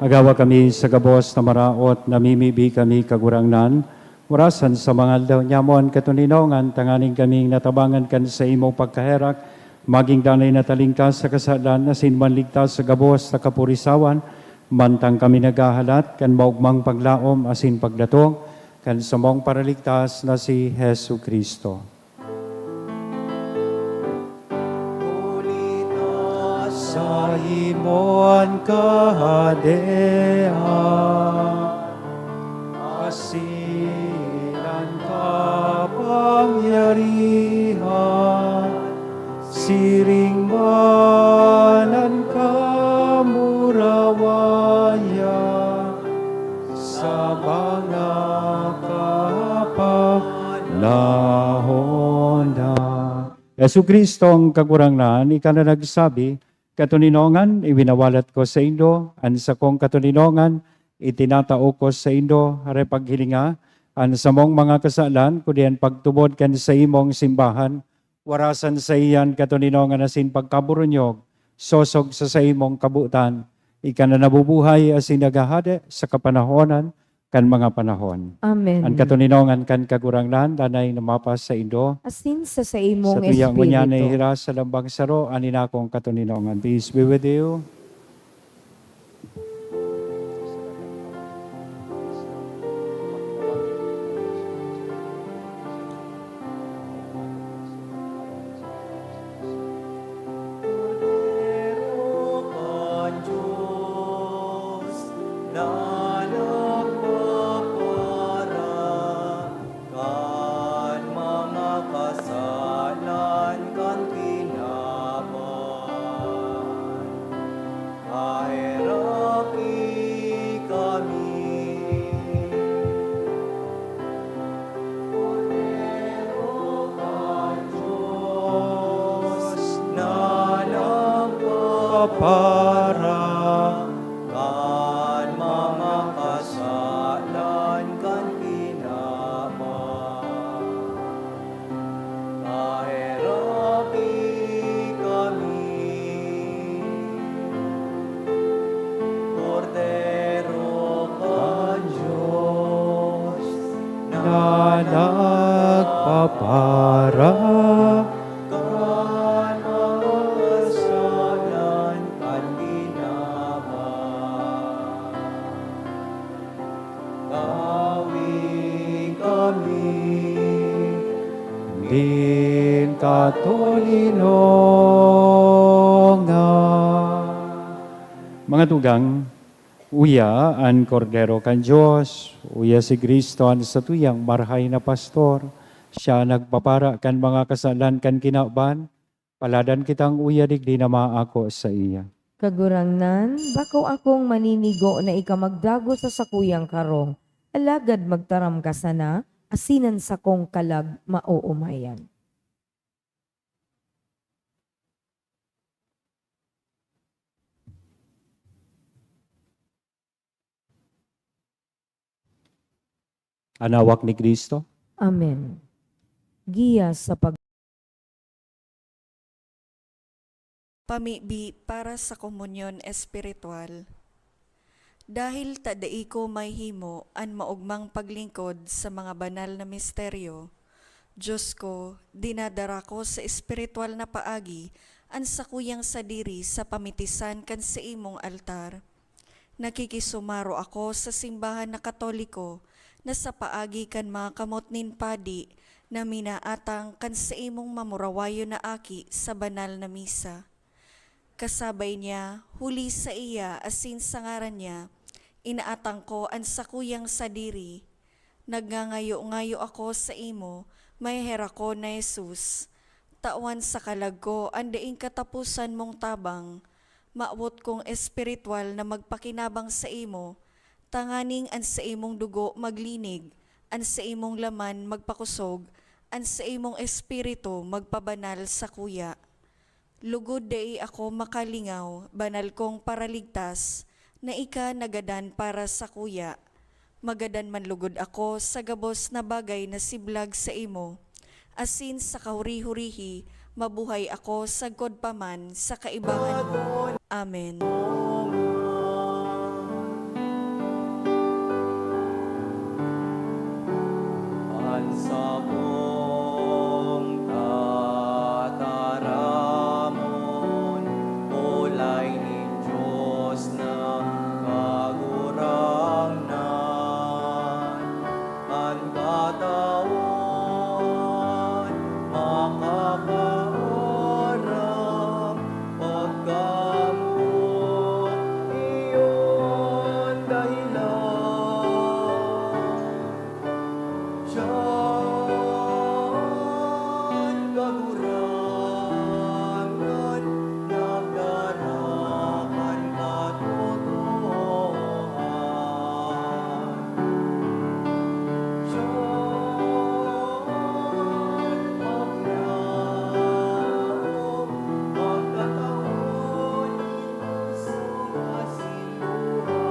Agawa kami sa gabos na maraot, namimibi kami, Kagurangnan, orasan sa mga aldaw nyamo an katoninongan, tanganing kaming natabangan kan saimong pagkaherak, magin danay na talingkas sa kasalan, asin manligtas sa gabos na kapurisawan, mantang kami naghahalat kan maogmang paglaom asin pagdatong kan samong Paraligtas na si Jesu-Cristo. Huli ta saimo an kahadean, asin an kapangyarihan, siring man an kamurawayan, sa mga kapanahon na. Jesu-Cristong Kagurangnan, ika na nagsabi, "Katoninongan, iwinawalat ko saindo, an sakong katoninongan, itinatao ko saindo." Hare paghilinga an samong mga kasalan, kundi an pagtubod kan saimong simbahan, warasan saiya an katoninongan asin pagkaburunyog, sosog sa saimong kabotan. Ika na nabubuhay asin naghahade sa kapanahonan kan mga panahon. Amen. An katoninongan kan Kagurangnan danay na mapasaindo. Asin sa saimong Sa tuya ngunyan espiritu. Nahihiras sa lambang saro, an inakong katoninongan. Peace be with you. Kordero kan Dios na nagpapara kan mga kasalan kan tinawan. Tolinongan. Mga tugang, uya an Kordero kan Dios, uya si Cristo an satuyang marahay na pastor. Siya nagpapara kan mga kasalan kan kinaban. Paladan kitang uya digdi na maako saiya. Kagurangnan, bako akong maninigo na ika magdagos sa sakuyang karong, alagad magtaram ka sana, asin an sakong kalag maoomayan. An hawak ni Cristo. Amen. Giya sa pag- Pamibi para sa komunyon espiritual. Dahil ta dai ko mahimo an maogmang paglingkod sa mga banal na misteryo, Diyos ko, dinadara ko sa espiritual na paagi an sakuyang sadiri sa pamitisan kan saimong altar. Nakikisumaro ako sa simbahan na Katoliko na sa paagi kan mga kamot nin padi na minaatang kan saimong mamurawayon na aki sa banal na misa. Kasabay niya, huli saiya asin sa ngaran niya, inaatang ko an sakuyang sadiri. Nagngangayo-ngayo ako saimo, maheherakon na Jesus. Tawan sa kalag ko an daing kataposan mong tabang. Mawot kong espiritual na magpakinabang saimo, tanganing an saimong dugo maglinig, an saimong laman magpakosog, an saimong espiritu magpabanal sakuya. Lugod dai ako makalingaw, banal kong Paraligtas, na ika nagadan para sakuya. Magadan man lugod ako sa gabos na bagay na siblag saimo, asin sa kahuri-hurihi, mabuhay ako sagkod pa man sa kaibahan mo. Amen. An sakong tataramon, olay nin Dios na Kagurangnan. An katawan makakaaram, pagkamoot iyo an dahilan. Diyan Kagurangnan nagdara kan katotoohan. Diyan maglaom, magkataon nin pusong asin luha.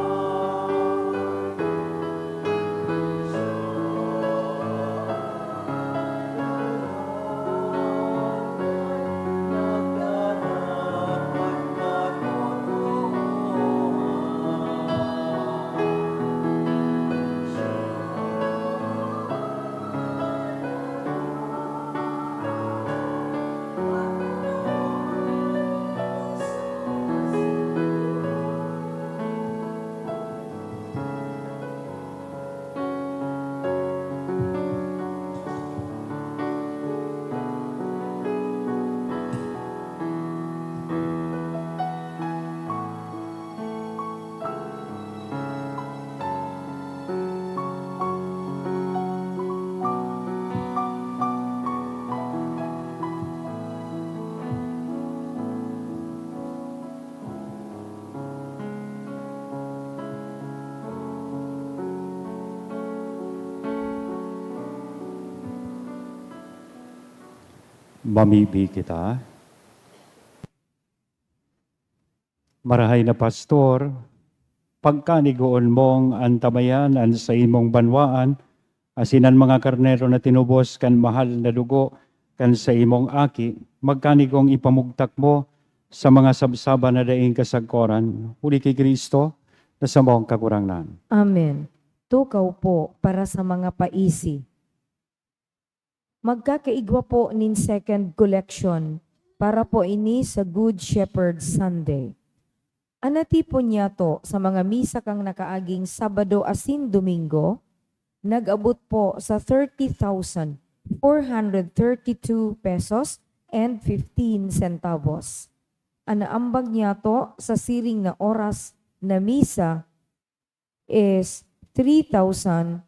Mamibi kita. Marahay na Pastor, pagkanigoon mong antabayan an saimong banwaan, asin an mga karnero na tinubos kan mahal na dugo kan saimong Aki, magkanigong ipamugtak mo sa mga sabsaban na daing kasagkoran, huli ki Cristo, na samong Kagurangnan. Amen. Tukaw po para sa mga paisi. Magkakaigwa po nin second collection para po ini sa Good Shepherd Sunday. An natipon niyato sa mga misa kan nakaaging Sabado asin Domingo, nag-abot po sa thirty thousand four hundred thirty-two pesos and fifteen centavos. An naambag niyato sa siring na oras na misa is three thousand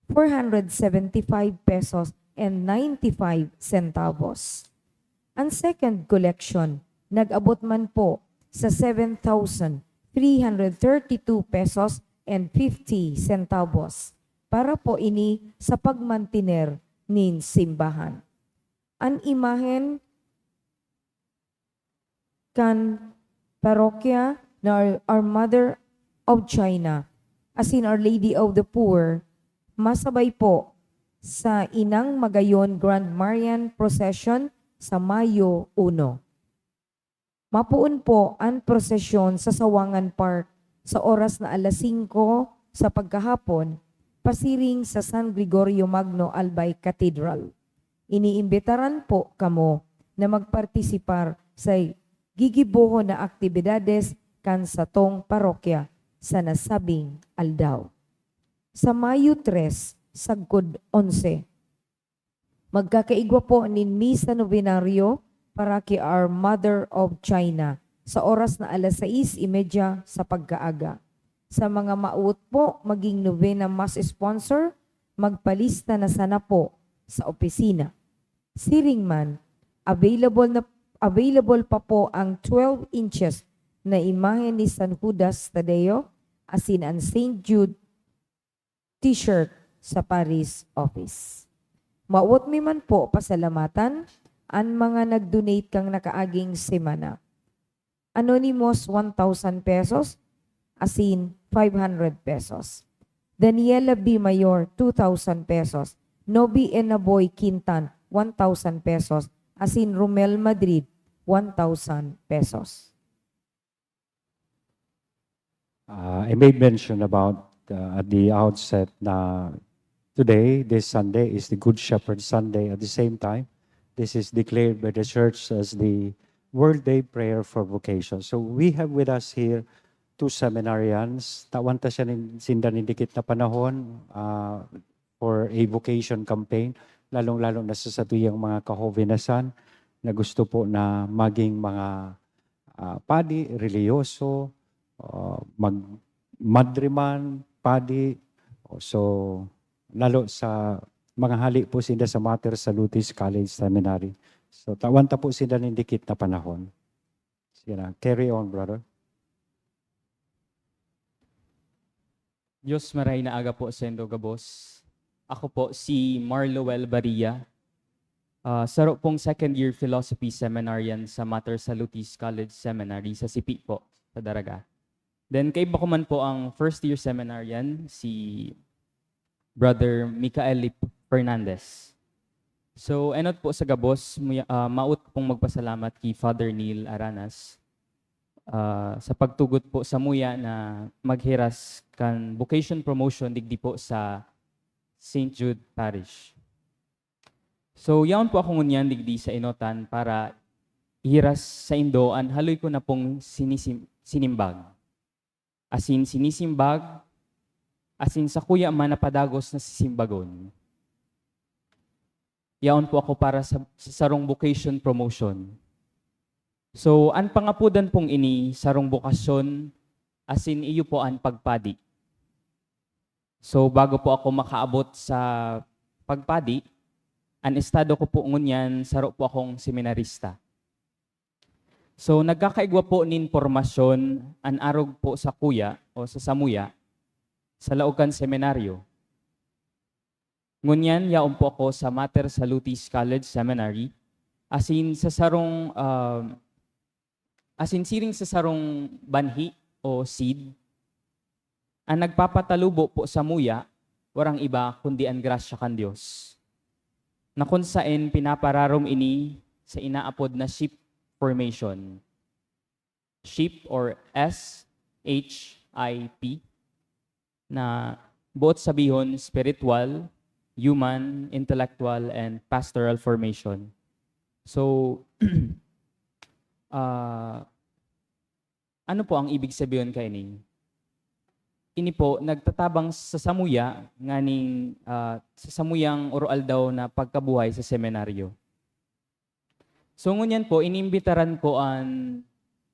four hundred seventy-five pesos and ninety-five centavos. An second collection nag-abot man po sa seven thousand three hundred thirty-two pesos and fifty centavos. Para po ini sa pagmantiner nin simbahan. An imahen kan parokya na Our, Our Mother of China, asin Our Lady of the Poor, masabay po sa Inang Magayon Grand Marian Procession sa Mayo uno. Mapoon po an prosesyon sa Sawangan Park sa oras na alas singko sa pagkahapon, pasiring sa San Gregorio Magno Albay Cathedral. Iniimbitaran po kamo na magpartisipar sa gigibohon na aktibidades kan satong parokya sa nasabing aldaw. Sa Mayo tres, sagkod onse, magkakaigwa po nin Misa Novenario para ki Our Mother of China sa oras na alas sais y media sa pagkaaga. Sa mga mawot po maging novena mass sponsor, magpalista na sana po sa opisina. Siring man, available na, available pa po ang twelve inches na imahe ni San Judas Tadeo asin an Saint Jude T-shirt sa Paris office. Mawot mi man po pasalamatan an mga nag-donate kan nakaaging semana. Anonymous, one thousand pesos, asin five hundred pesos. Daniela B. Mayor, two thousand pesos. Nobi Enaboy Quintan, one thousand pesos, asin Romel Madrid, one thousand pesos. Uh, I made mention about uh, at the outset na today, this Sunday, is the Good Shepherd Sunday. At the same time, this is declared by the church as the World Day Prayer for Vocation. So we have with us here two seminarians. Tawan ta siya nin, sinda nin dikit na panahon uh, for a vocation campaign, lalong-lalo na sa satuyang mga kahovenasan na gusto po na maging mga uh, padi, reliyoso, uh, mag madriman, padi, so lalo sa mga hali po sinda sa Mater Salutis College Seminary. So tawan ta po sinda nin dikit na panahon. Sige na, carry on, brother. Diyos maray na aga po sendo gabos. Ako po si Marloel Baria. Uh, saro pong second year philosophy seminarian sa Mater Salutis College Seminary sa Sipi po, sa Daraga. Then kaiba ko man po ang first year seminarian, si Brother Michael Lip Fernandez. So, enot po sa gabos, muya, uh, maot pong magpasalamat kay Father Neil Aranas uh, sa pagtugot po sa muya na maghiras kan vocation promotion digdi po sa Saint Jude Parish. So, yaon po ako ngunyan digdi sa inotan para ihiras sa indo an haloy ko na pong sinisim- sinimbag. Asin sinisimbag, asin sakuya man na padagos na sisimbagon. Yaon po ako para sa, sa sarong vocation promotion. So, an pangapodan pong ini, sarong bokasyon, asin iyo po an pagpadi. So, bago po ako makaabot sa pagpadi, an estado ko po ngunyan, saro po akong seminarista. So, nagkakaigwa po nin pormasyon an arog po sakuya o sa samuya sa laog kan seminaryo. Ngunyan, yaon po ako sa Mater Salutis College Seminary, asin sa sarong, ah, asin siring sa sarong banhi o seed, an nagpapatalubo po samuya, warang iba kundi an grasya kan Dios, na kun saen pinapararom ini sa inaapod na sheep formation. Sheep or S H I P, na boot sabihon spiritual, human, intellectual, and pastoral formation. So, ah, ano po ang ibig sabihon kaini? Ini po, nagtatabang sa samuya nganing, ah, sa samuyang oroaldaw na pagkabuhay sa seminaryo. So, ngunyan po, inimbitaran ko an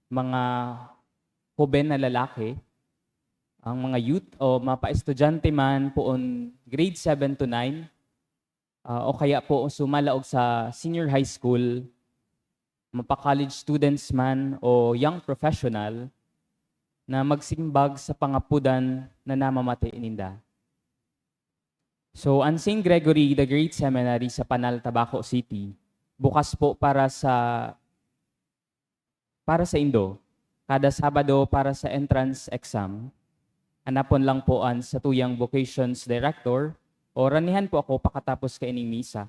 mga hoben na lalaki, ang mga youth o mga pa-estudyante man poon grade seven to nine, ah, o kaya po sumalaog sa senior high school, mapa-college students man o young professional na magsimbag sa pangapodan na namamati ninda. So, an Saint Gregory the Great Seminary sa Panal, Tabaco City, bukas po para sa, para sa indo, kada Sabado para sa entrance exam. Hanapon lang po an satuyang vocations director o ranihan po ako pakatapos kaining misa.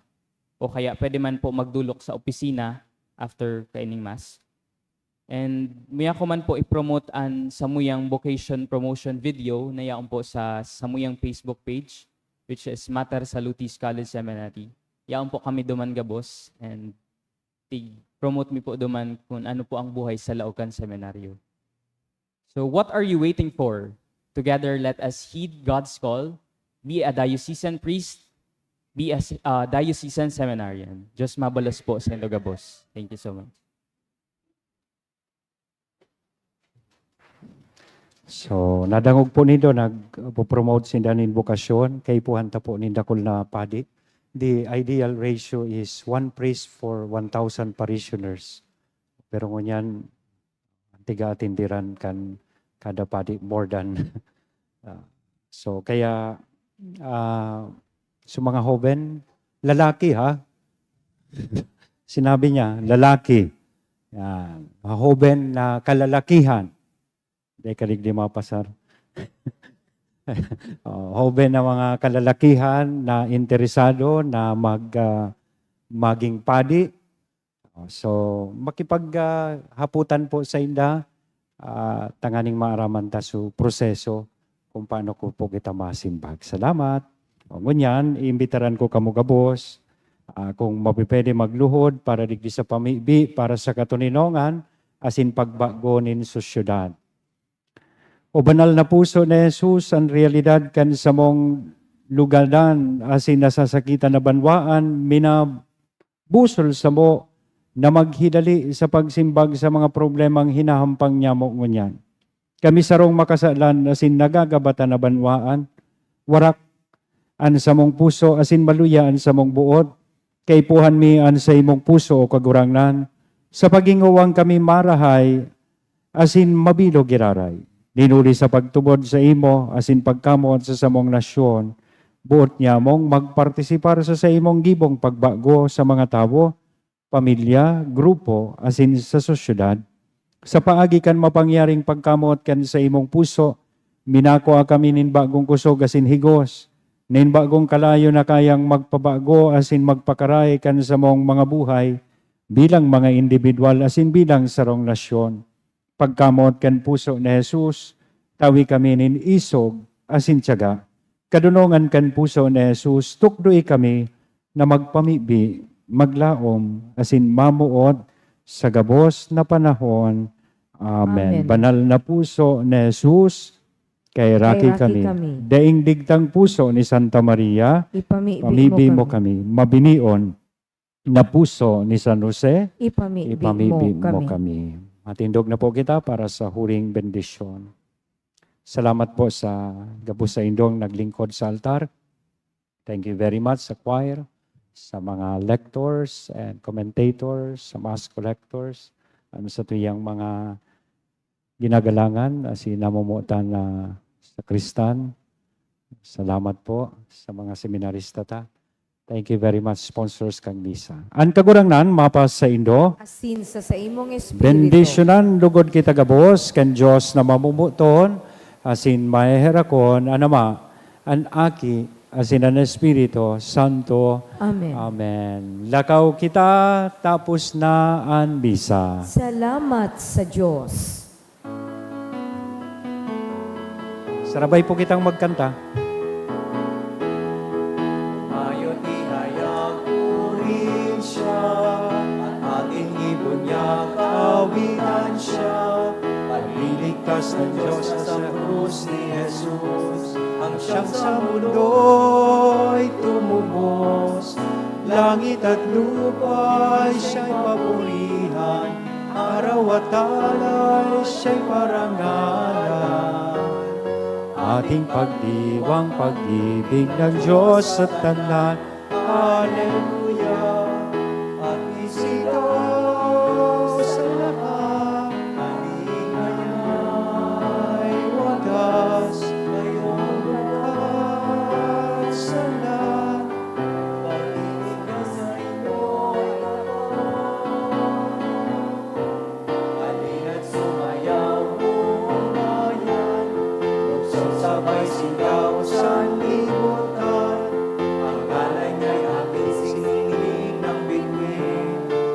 O kaya pwede man po magdulok sa opisina after kaining mass. And muya ko man po i-promote an samuyang vocation promotion video na yaon po sa samuyang Facebook page, which is Mater Salutis College Seminary. Yaon po kami duman gabos and tig-promote mi po duman kung ano po ang buhay sa laog kan seminaryo. So, what are you waiting for? Together, let us heed God's call. Be a diocesan priest. Be a s-, uh, diocesan seminarian. Diyos mabalos po sa indo gabos. Thank you so much. So, nadangog po nindo, nagpo-promote sinda nin bokasyon, kaipuhan ta po nin dakul na padi. The ideal ratio is one priest for one thousand parishioners. Pero ngunyan, tiga-atindiran kan kada padi more than. Ah, so, kaya, ah, sa mga hoben, lalaki ha, sinabi niya, lalaki. Yan. Mga hoben na kalalakihan. Dahil kaligdi mga pasar. Oh, hoben na mga kalalakihan na interesado na mag, ah, maging padi. Oh, so, makipag, ah, haputan po sa inda, ah, tanganing maaraman ta su proseso kung paano ko po kita masimbag. Salamat. O, ngunyan, iimbitaran ko kamo gabos, ah, kung mapipwede magluhod para digdi sa pamibi, para sa katoninongan, asin pagbago nin sosyedad. O banal na puso ni Jesus, an realidad kan samong lugadan asin nasasakitan na banwaan, minabusol samo na maghidali sa pagsimbag sa mga problemang hinahampang nyamo ngunyan. Kami sarong makasalan asin nagagabatan na banwaan, warak an samong puso asin maluya an samong boot, kaipuhan mi an saimong puso, O Kagurangnan, sa pagingowang kami marahay asin mabilog giraray. Dinuli sa pagtubod saimo asin pagkamoot sa samong nasyon, boot nyamong magpartisipar sa saimong gibong pagbago sa mga tawo, pamilya, grupo, asin sa sosyedad. Sa paagi kan mapangyaring pagkamoot kan saimong puso, minakua kami nin bagong kusog asin higos, nin bagong kalayo na kayang magpabago asin magpakaray kan samong mga buhay bilang mga indibidwal asin bilang sarong nasyon. Pagkamoot kan puso ni Jesus, tawi kami nin isog asin tiyaga. Kadonongan kan puso ni Jesus, tukdoe kami na magpamibi, maglaom, asin mamoot sa gabos na panahon. Amen. Amen. Banal na puso ni Jesus, kaheraki kami. Daing digtang puso ni Santa Maria, ipamibi mo kami. Mabinion na puso ni San Jose, ipamibi mo kami. Matindog na po kita para sa huling bendisyon. Salamat po sa gabos sa indong naglingkod sa altar. Thank you very much sa choir, sa mga lectors and commentators, sa mass collectors, ang sa tuyang mga ginagalangan, ah, si namomotan na sakristan. Salamat po sa mga seminarista ta. Thank you very much, sponsors kan misa. An Kagurangnan mapasaindo. Asin sa saimong espiritu. Bendisyonan lugod kita gabos kan Dios na mamomoton asin maheherakon, an Ama, an Aki, asin an Espiritu Santo. Amen. Amen. Lakaw kita, tapos na an misa. Salamat sa Dios. Sarabay po kitang magkanta. Mayo ti hayag purin siya, at ating ibon niya kawitan siya. Pagliligtas ng Diyos sa krus ni Jesus, ang siyang sa mundo'y tumubos. Langit at lupa siya'y papurihan, araw at alay siya'y parangalan. Ating pagdiwang pag-ibig ng Diyos sa tanan. Hallelujah. At isitaw sa lahat, ang ingay wagas, ngayong bukas sana. Pag-ibig na sa inyo ay ako. Halina't sumayaw, buong bayan, lungsod sabay sigaw, sanlibutan. Ang ngalan niya'y aking sininig ng bituin.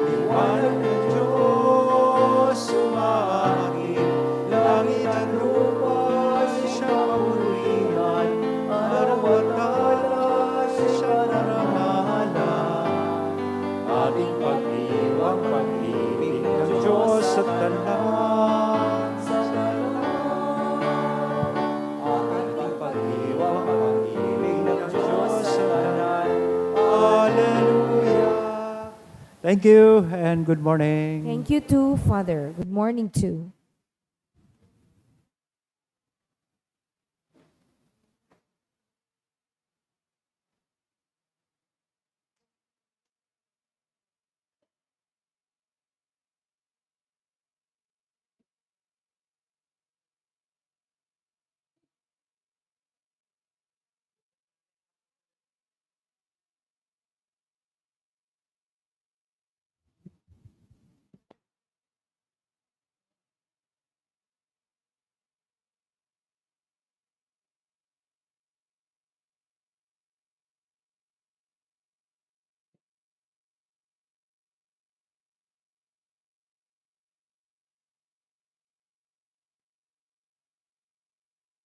Liwanag ng Diyos umaakit. Langit at lupa siya papurihan. Araw at alay siya parangalan. Ating pagdiwang pag-ibig ng Diyos sa tanan. Sa tanan. Ating pagdiwang pag-ibig ng Diyos sa tanan. Hallelujah. Thank you and good morning. Thank you too, Father. Good morning too.